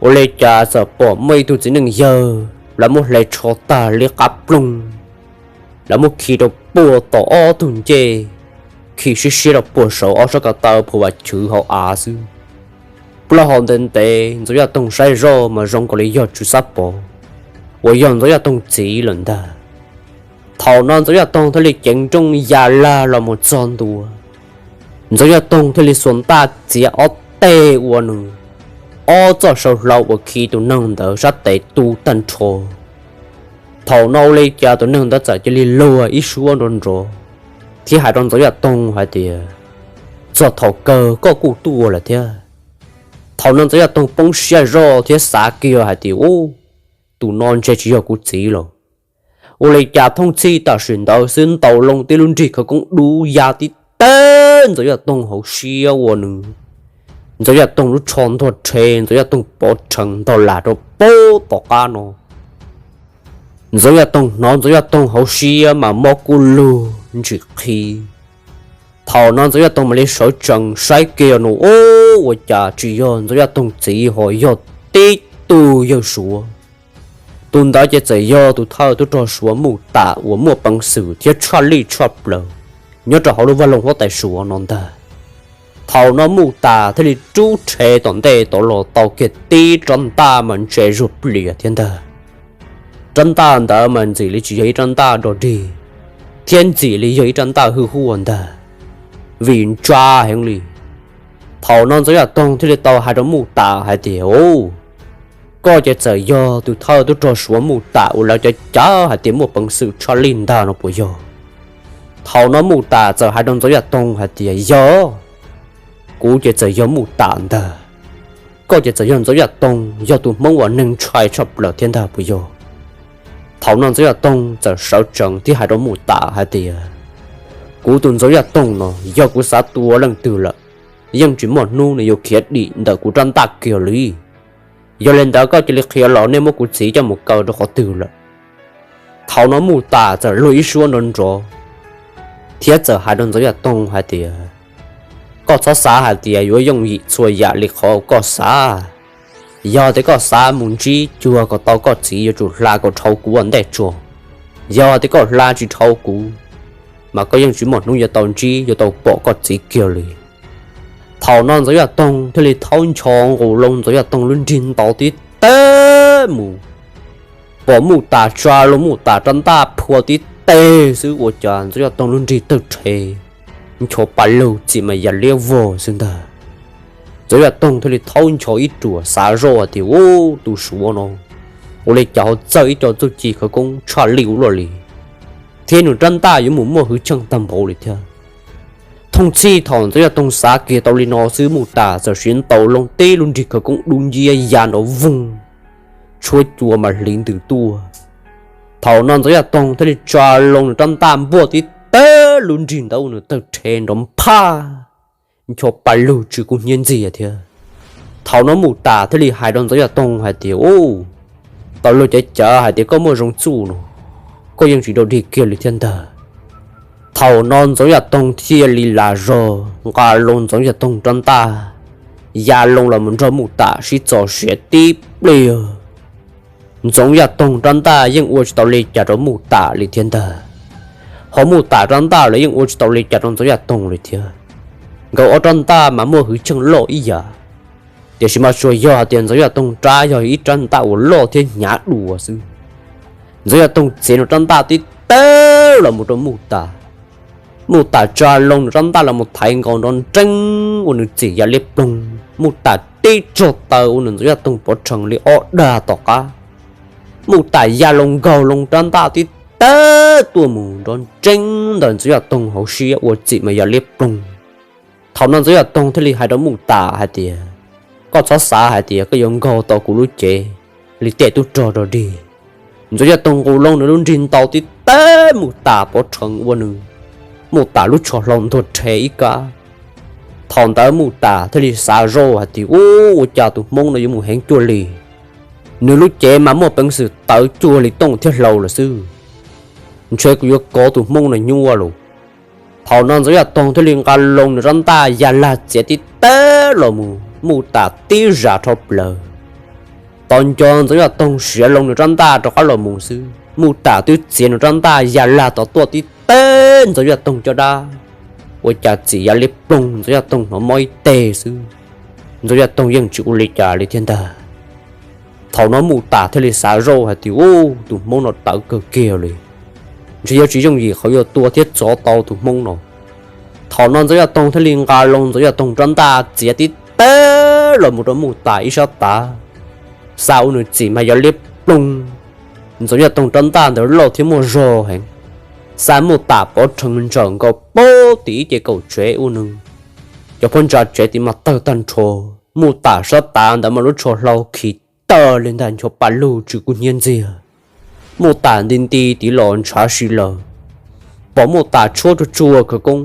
ua li cas txawm pom muaj ib tug txiv neej yawg lawv muab hle tsho tag liab qab ploog, lawv muab khi rau puag tom ob tug ncej, khi siab siab rau puag saum ob sab ko taw phuv vam chwv hauv av xwb. Plaub hau ntev ntev Ntxoov Yaj Toog saib zoj mas zoo nkaus li yog Tswv Xab Pov uas yog Ntxoov Yaj Toog txiv lawm ntag. Thaum no Ntxoov Yaj Toog thiaj li ceev nrooj ya lag los mus txog ntua. Ntxoov Yaj Toog thiaj li xuas ntaj txiav ob teg ua nws ob txoj saw hlau uas khi tus neeg ntawd sab tes tu tag nrho. Thaum no ua li cas tus neeg ntawd txawm cia li luag ib suab nrov nrov thiab hais rau Ntxoov Yaj Toog hais tias, Txog thaum kawg koj kuj tuaj lawm thiab. Thaum no Ntxoov Yaj Toog poob siab zoj thiab xav kiag hais tias, Ub, tus no ntshe tsis yog kuv txiv lawm. Ua li cas thooj txhij tam sim ntawd xwb ntaus loo tib lub nrig khawv koob dub ya tib teg Ntxoov Yaj Toog hauv siab ua nws, Ntxoov Yaj Toog lub tsho ntuag rhe, Ntxoov Yaj Toog pov rhees ntog lam rau pab tom qab no. Ntxoov Yaj Toog hnov Ntxoov Yaj Toog hauv siab mas mob kub lug ntsim qhi. Thaum no Ntxoov Yaj Toog mam li sawv tsees saib kiag no, ua cas tsis yog Ntxoov Yaj Toog txiv ho yog tib tug yawg Suav. Tus ntawd ces txawm yog tus thawj tub rog Suav Muj Tam uas muaj peev xwm thiab tshaj lij tshaj plaws nyob rau hauv lub vaj loog huab tais Suav no ntag. Thaum no Muj Tam thiaj li rub rhe tom ntej tod los tau kiag tib rab ntaj mas ntse zuag plias thiab ntag. Rab ntaj ntawd mas ntxim li tsis yog ib rab ntaj dog dig, thiab ntxim li yog ib rab ntaj hwj huaj ntag, vim ntsa heev li. Thaum no Ntxoov Yaj Toog thiaj li tau hais rau Muj Tam hais tias, Au, koj ces txawm yog tus thawj tub rog Suav Muj Tam uas lawv cov cav hais tias muaj peev xwm tshaj lij ntag no puas yog? Thaum no Muj Tam txawm hais rau Ntxoov Yaj Toog hais tias, Yog, kuv ces txawm yog Muj Tam ntag. Koj ces txawm yog Ntxoov Yaj Toog, yog tus Hmoob uas neeg ntshai tshaj plaws thiab ntag puas yog? Thaum no Ntxoov Yaj Toog txawm sawv tsees thiab hais rau Muj Tam hais tias, Kuv tus Ntxoov Yaj Toog no, yog kuv xav tua leej twg lawm, yeej tsis muaj hnub nws yuav khiav dim ntawm kuv rab ntaj kiag li. Yog li ntawd koj cia li qhia los nej muab kuv txiv coj mus kaw rau qhov twg lawm? Thaum no Muj Tam txawm luag ib suab nrov nrov thiab txawm hais rau Ntxoov Yaj Toog hais tias, Koj txhob xav hais tias yuav yooj yim txhua yam li qhov koj xav. Yog tias koj xav mus ntsib cuag kom tau koj txiv yuav tsum hla kom dhau kuv ua ntej tso. Yog tias koj hla tsis dhau kuv, mas koj yeej tsis muaj hnub yuav tau ntsib yuav tau pom koj txiv kiag li. Thaum no Ntxoov Yaj Toog thiaj li thaub ncho nqus loo Ntxoov Yaj Toog lub nrig ntaus tib teg mus, pom Muj Tam tsa loo Muj Tam rab ntaj phua tib teg xwb ua cas Ntxoov Yaj Toog lub nrig tawg rhe, ncho pa lug txim mas ya liab vog xwb ntag. Ntxoov Yaj Toog thiaj li thaub ncho ib ruam xav zoj hais tias, Ub, tus Suav no ua li cas ho txawj ib co txuj ci khawv koob tshaj lij ua luaj li, thiab nws rab ntaj yuav mus muaj hwj chim tag npaum li thiab. Thooj txhij thaum Ntxoov Yaj Toog xav kiag tau li no xwb Muj Tam txawm siv ntaus loo tib lub nrig khawv koob dub nciab ya nrov voog, tshuab cua mas hliv ntws tuaj. Thaum no Ntxoov Yaj Toog thiaj li tsa loo nws rab ntaj npuaj tib teg lub nrig ntawd ua nws tawg rhe nrov nphaj, ncho pa lug tsw kub hnyiab ntxiag thiab. Thaum no Muj Tam thiaj li hais rau Ntxoov Yaj Toog hais tias, Ub, tau luag cav cav hais tias koj muaj zoo txuj no, koj yeej tsis dog dig kiag li thiab ntag. Thaum no Ntxoov Yaj Toog thiaj li lam zog nqa loo Ntxoov Yaj Toog rab ntaj ya loo los mus nrog Muj Tam sib txo siav tib pliag. Ntxoov Yaj Toog rab ntaj yeej ua tsis tau li cas rau Muj Tam li thiab ntag, ho Muj Tam rab ntaj los yeej ua tsis tau li cas rau Ntxoov Yaj Toog li thiab. Nkawd ob rab ntaj mas muaj hwj chim loj ib yam, tiam sis mas tsuas yog hais tias Ntxoov Yaj Toog rab yog ib rab ntaj uas loj thiab hnyav dua xwb. Ntxoov Yaj Toog txiav nws rab ntaj tib tawg los mus rau Muj Tam. Muj Tam tsa loo nws rab ntaj los mus thaiv nkaus nrov nreeb ua nws txim ya liab ploog. Muj Tam tib tsog taw ua nws Ntxoov Yaj Toog pov rhees li ob dag tom qab. Muj Tam ya loo nkaug loo rab ntaj tib tawg tuaj mus nrov nreeb ntawm Ntxoov Yaj Toog hauv siab ua txim mas ya liab ploog. Thaum no Ntxoov Yaj Toog thiaj li hais rau Muj Tam hais tias, Koj txhob xav hais tias koj yuav nkaug tau kuv lub cev li tej tub rog dog dig. Ntxoov Yaj Toog nqus loo nws lub nrig ntaus tib tawg Muj Tam pov rhees ua nws, Muj Tam lub tsho hlau ntuag rhe ib kab. Thaum ntawd Muj Tam thiaj li xav zoj hais tias, Ub, ua cas tus Hmoob no yuav mus heev cuag li? Nws lub cev mas muaj peev xwm tawv cuag li tooj thiab hlau lawm xwb. Ntshe kuv yuav kov tus Hmoob no nyuaj lawm. Thaum no Ntxoov Yaj Toog thiaj li nqa loo nws rab ntaj ya lag txiav tib tawg los mus, Muj Tam tib zam rho plaws. Tos nco Ntxoov Yaj Toog siav loo nws rab ntaj rov qab los mus xwb, Muj Tam twb txiav nws rab ntaj ya lag tom tuaj tib tawg Ntxoov Yaj Toog caj dab, ua cas txim ya liab ploog, Ntxoov Yaj Toog hnov mob ib teg xwb. Ntxoov Yaj Toog yeej tsis ua li cas li thiab ntag. Thaum no Muj Tam thiaj li xav zoj hais tias, Ub, tus Hmoob no tawv kawg kiag li, ntshe yuav tsis yooj yim qhov yuav tua thiab txov tau tus Hmoob no. Thaum no Ntxoov Yaj Toog thiaj li nqa loo Ntxoov Yaj Toog rab ntaj txiav tib tawg los mus rau Muj Tam ib sab tav, xa ua nws txim mas ya liab ploog. Ntxoov Yaj Toog rab ntaj ntawd loj thiab muaj zog heev, xa Muj Tam pov rhees ntsawm nkaus pab tim ib ce kaum tsev ua nws cov phab ntsa tsev tim mas tawg tag nrho. Muj Tam sab tav ntawd mas lub tsho hlau khi tawg li ntag, ncho pa lug tsw kub hnyiab ntxiag. Muj Tam nti nti tiv los ntshav si lawm, pom Muj Tam tshuab tsuag tsuag khawv koob,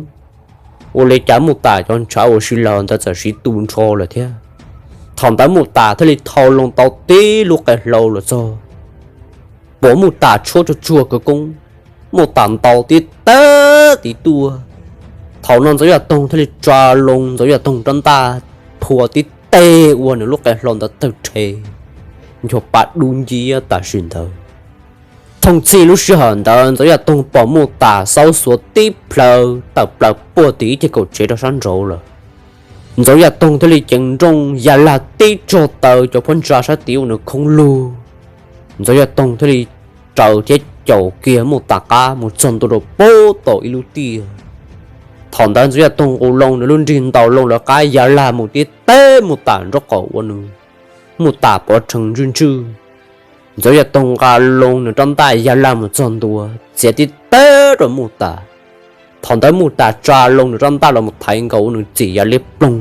Ua li cas Muj Tas cov ntshav uas sib laws ntawd txawm sib tu nrho lawm thiab. Thaum ntawd Muj Tas thiaj li thau loo tau tib lub qe hlau los txog, pom Muj Tas tshuab tsuag tsuag khawv koob, Muj Tas ntaus tib teg tiv tuaj. Thaum no Ntxoov Yaj Toog thiaj li tsa loo Ntxoov Yaj Toog rab ntaj phua tib teg ua nws lub qe hlau ntawd tawg rhe, nchuav pa dub nciab tam sim ntawd. Thooj txhij lub sij hawm ntawd Ntxoov Yaj Toog pom Muj Tas xaub xuav tib plhaw tawm plaws puag tim ib ceg kaum tsev rau sab nraud lawm. Ntxoov Yaj Toog thiaj li ceev nrooj ya lag tib tsog taw cov phab ntsa sab tid ua nws khoob lug. Ntxoov Yaj Toog thiaj li raws thiab caum kiag Muj Tas qab mus txog ntua rau puag tom ib lub tiaj. Thaum ntawd Ntxoov Yaj Toog nqus loo nws lub nrig ntaus loo lawv qab ya lag mus tib teg Muj Tas nraub qaum ua nws, Muj Tas pov rhees ntswj ntswj. Ntxoov Yaj Toog nqa loo nws rab ntaj ya lag mus txog ntua txiav tib teg rau Muj Tas. Thaum ntawd Muj Tas tsa loo nws rab ntaj los mus thaiv nkaus ua nws txim ya liab ploog,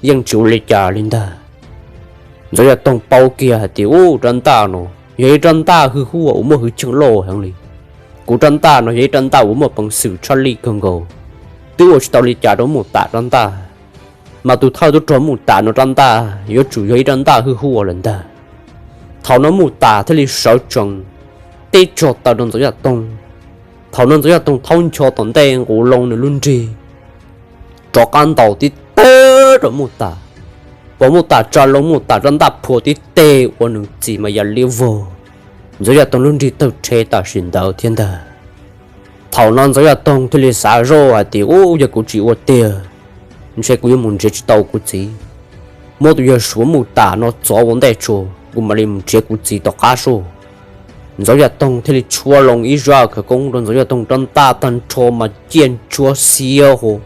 yeej tsis ua li cas li ntag. Ntxoov Yaj Toog paub kiag hais tias, u, rab ntaj no yog ib rab ntaj hwj huaj uas muaj hwj chim loj heev li. Kuv rab ntaj no yog ib rab ntaj uas muaj peev xwm tshaj lij kawg nkaus, twb ua tsis tau li cas rau Muj Tas rab ntaj, mas tus thawj tub rog Muj Tas no rab ntaj yuav tsum yog ib rab ntaj hwj huaj lawm ntag. Thaum no Muj Tas thiaj li sawv tsees tib tsog taw rau Ntxoov Yaj Toog. Thaum no Ntxoov Yaj Toog thaub ncho tom ntej nqus loo nws lub nrig rov qab ntaus tib teg rau Muj Tas. Pom Muj Tas tsa loo Muj Tas rab ntaj phua tib teg ua nws txim mas ya liab vog, Ntxoov Yaj Toog lub nrig tawg rhe tam sim ntawd thiab ntag. Thaum no Ntxoov Yaj Toog thiaj li xav zoj hais tias, u, yog kuv tsis ua tiag, ntshe kuv yuav mus nrhiav tsis tau kuv txiv. Muab tus yawg Suav Muj Tas no txov ua ntej tso, kuv mam li mus nrhiav kuv txiv tom qab soj. Ntxoov Yaj Toog thiaj li tshuab loo ib zaj khawv koob rau Ntxoov Yaj Toog rab ntaj tag nrho mas ciaj ntsuab xiab hos,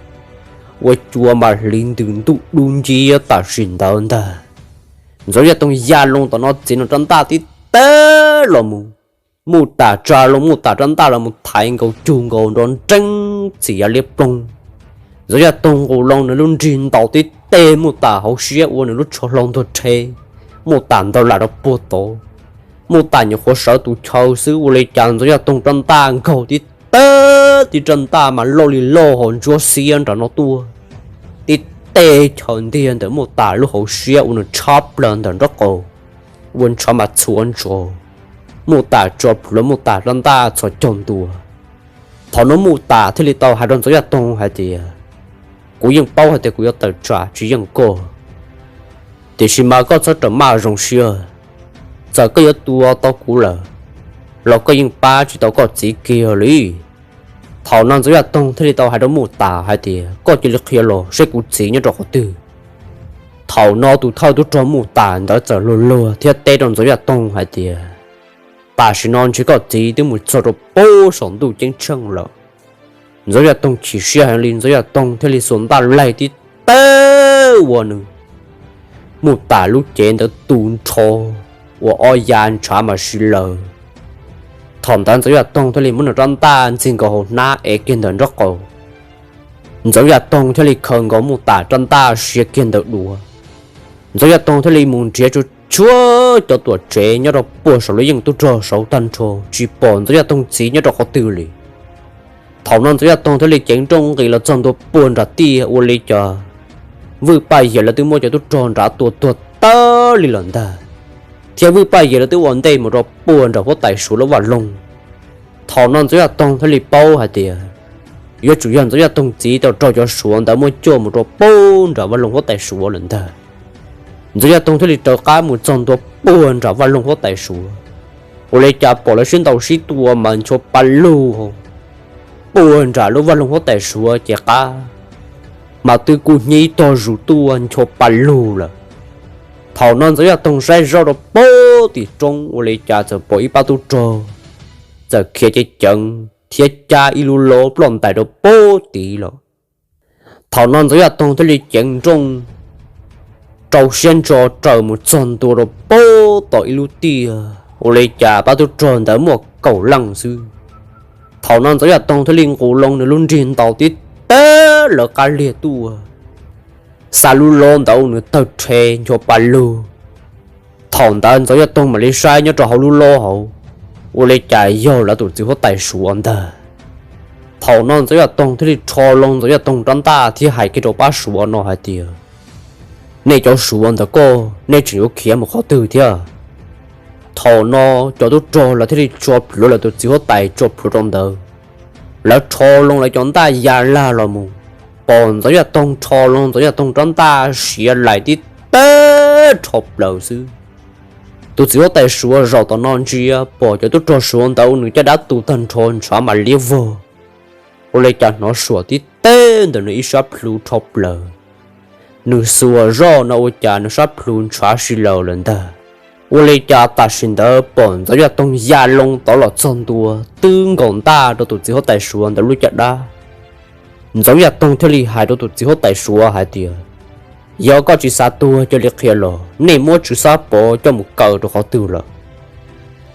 ua cua mas hliv ntws ntuj dub nciab tam sim ntawd ntag. Ntxoov Yaj Toog ya loo tom no txiav nws rab ntaj tib teg los mus, Muj Tas tsa loo Muj Tas rab ntaj los mus thaiv nkaus cug nkaus nrov nreeb txim ya liab ploog. Ntxoov Yaj Toog nqus loo nws lub nrig ntaus tib teg Muj Tas hauv siab ua nws lub tsho hlau ntuag rhe, Muj Tas ntaug lam rau puag tod. Muj Tas nyuam qhuav sawv tus chaw xwb ua li cas Ntxoov Yaj Toog rab ntaj nkaug tib teg, tib rab ntaj mas loj li loj hos ntsuab xiab nram no tuaj, tib teg chaws ntiag ntawm Muj Tas lub hauv siab ua nws tshab plaws ntawm nraub qaum, ua ntshav mas txhuav ntsos. Muj Tas tso plhuav Muj Tas rab ntaj txhos caug ntua. Thaum no Muj Tas thiaj li tau hais rau Ntxoov Yaj Toog hais tias, kuv yeej paub hais tias kuv yuav tawm tsam tsis yeej koj, tiam sis mas koj txhob rawm maj zoo siab, txawm koj yuav tua tau kuv lawm los koj yeej pab tsis tau koj txiv kiag li. Thaum no Ntxoov Yaj Toog thiaj li tau hais rau Muj Tas hais tias, koj cia li qhia los saib kuv txiv nyob rau qhov twg. Thaum no tus thawj tub rog Muj Tas ntawd txawm luag luag thiab teb rau Ntxoov Yaj Toog hais tias, tam sim no ntshe koj txiv twb mus txog rau puag saum ntuj ceeb tsheej lawm. Ntxoov Yaj Toog chim siab heev li, Ntxoov Yaj Toog thiaj li xuas ntaj laig tib teg ua nws, Muj Tas lub cev ntawd tu nrho ua ob yav ntshav mas si lawm. Thaum ntawd Ntxoov Yaj Toog thiaj li muab nws rab ntaj ntxig nkaus hauv hnab ev kiag ntawm nraub qaum. Ntxoov Yaj Toog thiaj li khaws nkaus Muj Tas rab ntaj sia kiag ntawm duav. Ntxoov Yaj Toog thiaj li mus nrhiav tsuag tsuag cov tuam tsev nyob rau puag saum lub yeej tub rog saud tag nrho, tsis pom Ntxoov Yaj Toog txiv nyob rau qhov twg li. Thaum no Ntxoov Yaj Toog thiaj li ceev nrooj nqis los txog ntua puag nram tiaj ua li cas Vwj Paj Yawg lawv twb muab cov tub rog nrad tua tuag tawg li lawm ntag, thiab Vwj Paj Yawg lawv twb ua ntej mus rau puag nram huab tais Suav lub vaj loog. Thaum no Ntxoov Yaj Toog thiaj li paub hais tias yuav tsum yog Ntxoov Yaj Toog txiv tau raug cov Suav ntawd muab coj mus rau puag nram vaj loog huab tais Suav lawm ntag. Ntxoov Yaj Toog thiaj li raws qab mus txog ntua puag nram vaj loog huab tais Suav, ua li cas pom lawv sib ntaus sib tua mas ncho pa lug puag nram lub vaj loog huab tais Suav ces qab mas twb kub hnyiab tog zus tuaj ncho pa lug lawm. Thaum no Ntxoov Yaj Toog saib zoj rau puag tim roob ua li cas txawm pom ib pab tub rog txawm khiav ceev ceev thiab cab ib lub lob ploj ntais rau puag tid lawm. Thaum no Ntxoov Yaj Toog thiaj li ceev nrooj rau siab ntso raws mus txog ntua rau puag tom ib lub tiaj, ua li cas pab tub rog ntawd muaj kaum leej xwb. Thaum no Ntxoov Yaj Toog thiaj li nqus loo nws lub nrig ntaus tib teg lawv qab liag tuaj, xa lub lob ntawd ua nws tawg rhe ncho pa lug. Thaum ntawd Ntxoov Yaj Toog mam li saib nyob rau hauv lub lob hauv, ua li cas yog lawv tus txiv huab tais Suav ntag. Thaum no Ntxoov Yaj Toog thiaj li rho loo Ntxoov Yaj Toog rab ntaj thiab hais kiag rau pab Suav no hais tias, nej cov Suav ntawm koj, nej tseem yuav khiav mus qhov twg thiab? Thaum no cov tub rog lawv thiaj li tso plhuav lawv tus txiv huab tais tso plhuav rau ntawd. Lawv rho loo lawv cov ntaj ya lag los mus, pom Ntxoov Yaj Toog rho loo Ntxoov Yaj Toog rab ntaj siav lais tib teb rho plaws xwb. Tus txiv huab tais Suav zaum tom no ntsia pom cov tub rog Suav ntawd nws caj dab tu tag nrho ntshav mam liab vog. Ua li cas hnov suam tib teb ntawm nws ib sab plhu rho plaws. Nws xuas zoj no ua cas nws sab plhu ntshav si laws lawm ntag. Ua li cas tam sim ntawd pom Ntxoov Yaj Toog ya loo tod los txog ntua twb nkaus ntaj rau tus txiv huab tais Suav ntawd lub caj dab. Ntxoov Yaj Toog thiaj li hais rau tus txiv huab tais Suav hais tias, yog koj tsis xav tuag cia li qhia los nej muab Tswv Xab Pov coj mus kaw rau qhov twg lawm?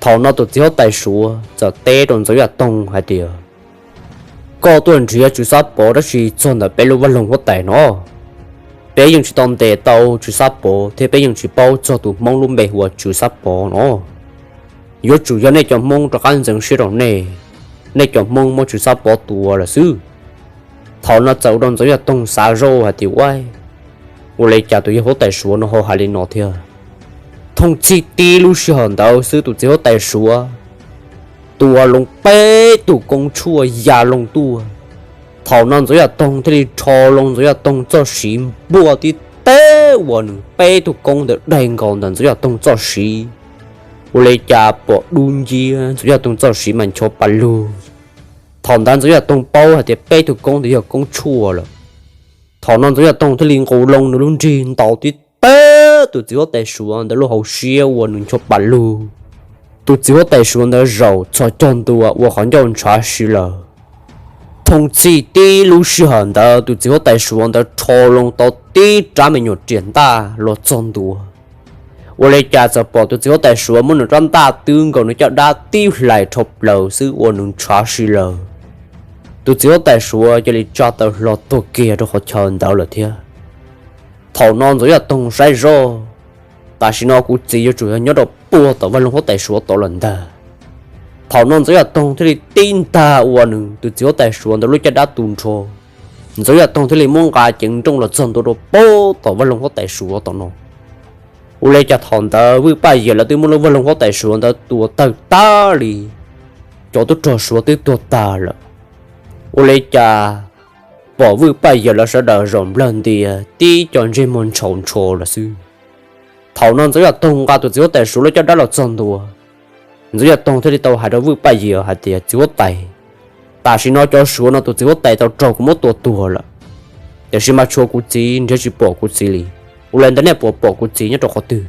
Thaum no tus txiv huab tais Suav txawm teb rau Ntxoov Yaj Toog hais tias, koj tuaj nrhiav Tswv Xab Pov tab sis txog ntawm peb lub vaj loog huab tais no, peb yeej tsis tau ntes tau Tswv Xab Pov thiab peb yeej tsis paub txog tus Hmoob lub npe hu ua Tswv Xab Pov no. Yuav tsum yog nej cov Hmoob rov qab ntxeev siab rau nej, nej cov Hmoob muab Tswv Xab Pov tua lawm xwb. Thaum no txawm ua rau Ntxoov Yaj Toog xav zoj hais tias, ua, ua li cas tus yawg huab tais Suav no ho hais li no thiab? Thooj txhij tib lub sij hawm ntawd xwb tus txiv huab tais Suav tua loo peb tug koob tshuaj ya loo tuaj. Thaum no Ntxoov Yaj Toog thiaj li rho loo Ntxoov Yaj Toog txoj siv npuaj tib teb ua nws peb tug koob ntawd daig nkaus ntawm Ntxoov Yaj Toog txoj siv. Ua li cas pom dub nciab Ntxoov Yaj Toog txoj siv mas ncho pa lug. Thaum ntawd Ntxoov Yaj Toog paub hais tias peb tug koob ntawd yog koob tshuaj lawm. Thaum no Ntxoov Yaj Toog thiaj li nqus loo nws lub nrig ntaus tib teb tus txiv huab tais Suav ntawd lub hauv siab ua nws ncho pa lug. Tus txiv huab tais Suav ntawd zaum txhos caug ntua ua qhov ncauj ntshav si lawm. Thooj txhij tib lub sij hawm ntawd tus txiv huab tais Suav ntawd rho loo tau tib rab me nyuam riam ntaj los txog ntua. Ua li cas txawm pom tus txiv huab tais Suav muab nws rab ntaj twb nkaus nws caj dab tib hlais rho plaws xwb ua nws ntshav si lawm. Tus txiv huab tais Suav cia li tsa taw hlo tuag kiag rau qhov chaw ntawd lawm thiab. Thaum no Ntxoov Yaj Toog saib zoj, tam sim no kuv txiv yuav tsum yog nyob rau puag tom vaj loog huab tais Suav tod lawm ntag. Thaum no Ntxoov Yaj Toog thiaj li tib ntag ua nws tus txiv huab tais Suav ntawd lub caj dab tu nrho. Ntxoov Yaj Toog thiaj li muab nqa ceev nrooj los txog ntua rau puag tom vaj loog huab tais Suav tom no. Ua li cas thaum ntawd Vwj Paj Yias lawv twb muab lub vaj loog huab tais Suav ntawd tua tawg tag li, cov tub rog Suav twb tuag tag lawm. Ua li cas pom Vwj Paj Yias lawv sawv daws zaum nplawg ntia tib co ntsej muag ntshaus ntsho lawm xwb. Thaum no Ntxoov Yaj Toog nqa tus txiv huab tais Suav lub caj dab los txog ntua, Ntxoov Yaj Toog thiaj li tau hais rau Vwj Paj Yias hais tias, txiv huab tais, tam sim no cov Suav no tus txiv huab tais tau raug kuv muab tua tuag lawm, tiam sis mas tshuav kuv txiv nrhiav tsis pom kuv txiv li. Ua li ntawd nej puas pom kuv txiv nyob rau qhov twg?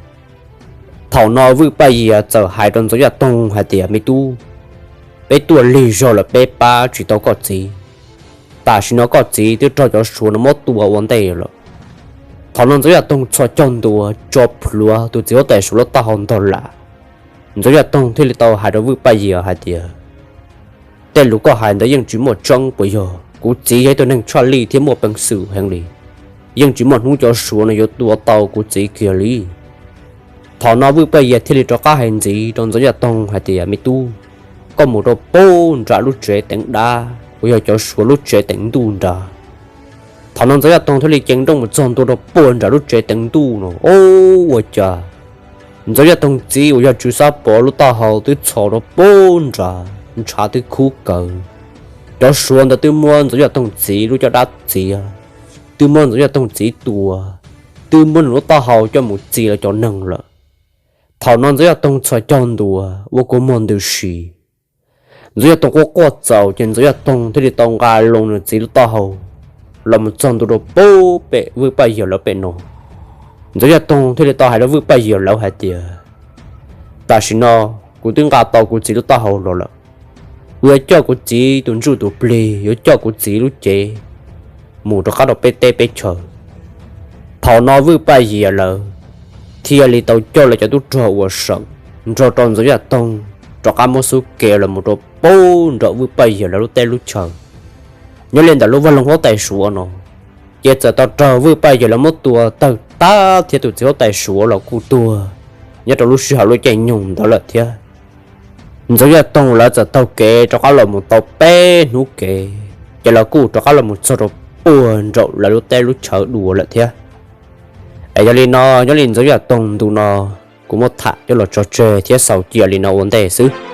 Thaum no Vwj Paj Yias txawm hais rau Ntxoov Yaj Toog hais tias, me tub, peb tuaj lig zog lawm peb pab tsis tau koj txiv. Tam sim no koj txiv twb raug cov Suav no muab tua ua ntej lawm. Thaum no Ntxoov Yaj Toog txhos caug ntua tso plhuav tus txiv huab tais Suav lub taub hau ntog lam. Ntxoov Yaj Toog thiaj li tau hais rau Vwj Paj Yias hais tias, tej lus koj hais ntawd yeej tsis muaj tseeb puas yog? Kuv txiv yog ib tug neeg tshaj lij thiab muaj peev xwm heev li, yeej tsis muaj hnub cov Suav no yuav tua tau kuv txiv kiag li. Thaum no Vwj Paj Yias thiaj li rov qab hais ntxiv rau Ntxoov Yaj Toog hais tias, me tub, koj mus rau puag nram lub tsev teev dab uas yog cov Suav lub tsev teev ntuj nrad. Thaum no Ntxoov Yaj Toog thiaj li ceev nrooj mus txog ntua rau puag nram lub tsev teev ntuj no, o, ua cas Ntxoov Yaj Toog txiv uas yog Tswv Xab Pov lub taub hau twb txhos rau puag nrad, ntshav twb khub kawg. Cov Suav ntawd twb muab Ntxoov Yaj Toog txiv lub caj dab txiav, twb muab Ntxoov Yaj Toog txiv tua, twb muab nws lub taub hau coj mus txi los cov neeg lawm. Thaum no Ntxoov Yaj Toog txhos caug ntua ua kua muag ntws si. Ntxoov Yaj Toog quaj quaj txaus ces Ntxoov Yaj Toog thiaj li tau nqa loo nws txiv lub taub hau los mus txog ntua rau puag pem Vwj Paj Yias lawv pem no. Ntxoov Yaj Toog thiaj li tau hais rau Vwj Paj Yias lawv hais tias, tam sim no kuv twb nqa tau kuv txiv lub taub hau los lawm. Kuv yuav coj kuv txiv tus ntsuj tus plig, yuav coj kuv txiv lub cev mus rov qab rau peb teb peb chaw. Thaum no Vwj Paj Yias lawv thiaj li tau coj lawv cov tub rog uas seem nrog rau Ntxoov Yaj Toog rov qab muab xub kev los mus rau puag nram Vwj Paj Yias lawv lub teb lub chaw. Nyob li ntawm lub vaj loog huab tais Suav no, ces txawm tau raug Vwj Paj Yias lawv muab tua tawg tag thiab tus txiv huab tais Suav los kuj tuag nyob rau lub sij hawm lub caij nyoog ntawd lawm thiab. Ntxoov Yaj Toog lawv txawm taug kev rov qab los mus tau peb hnub kev, ces lawv kuj rov qab los mus txog rau puag nraum lawv lub teb lub chaw dua lawm thiab. Es yog li no, nyob li ntxov yam toog ntu no kuv muab tham coj los tso tseg thiab xaus cia li no ua ntej xwb.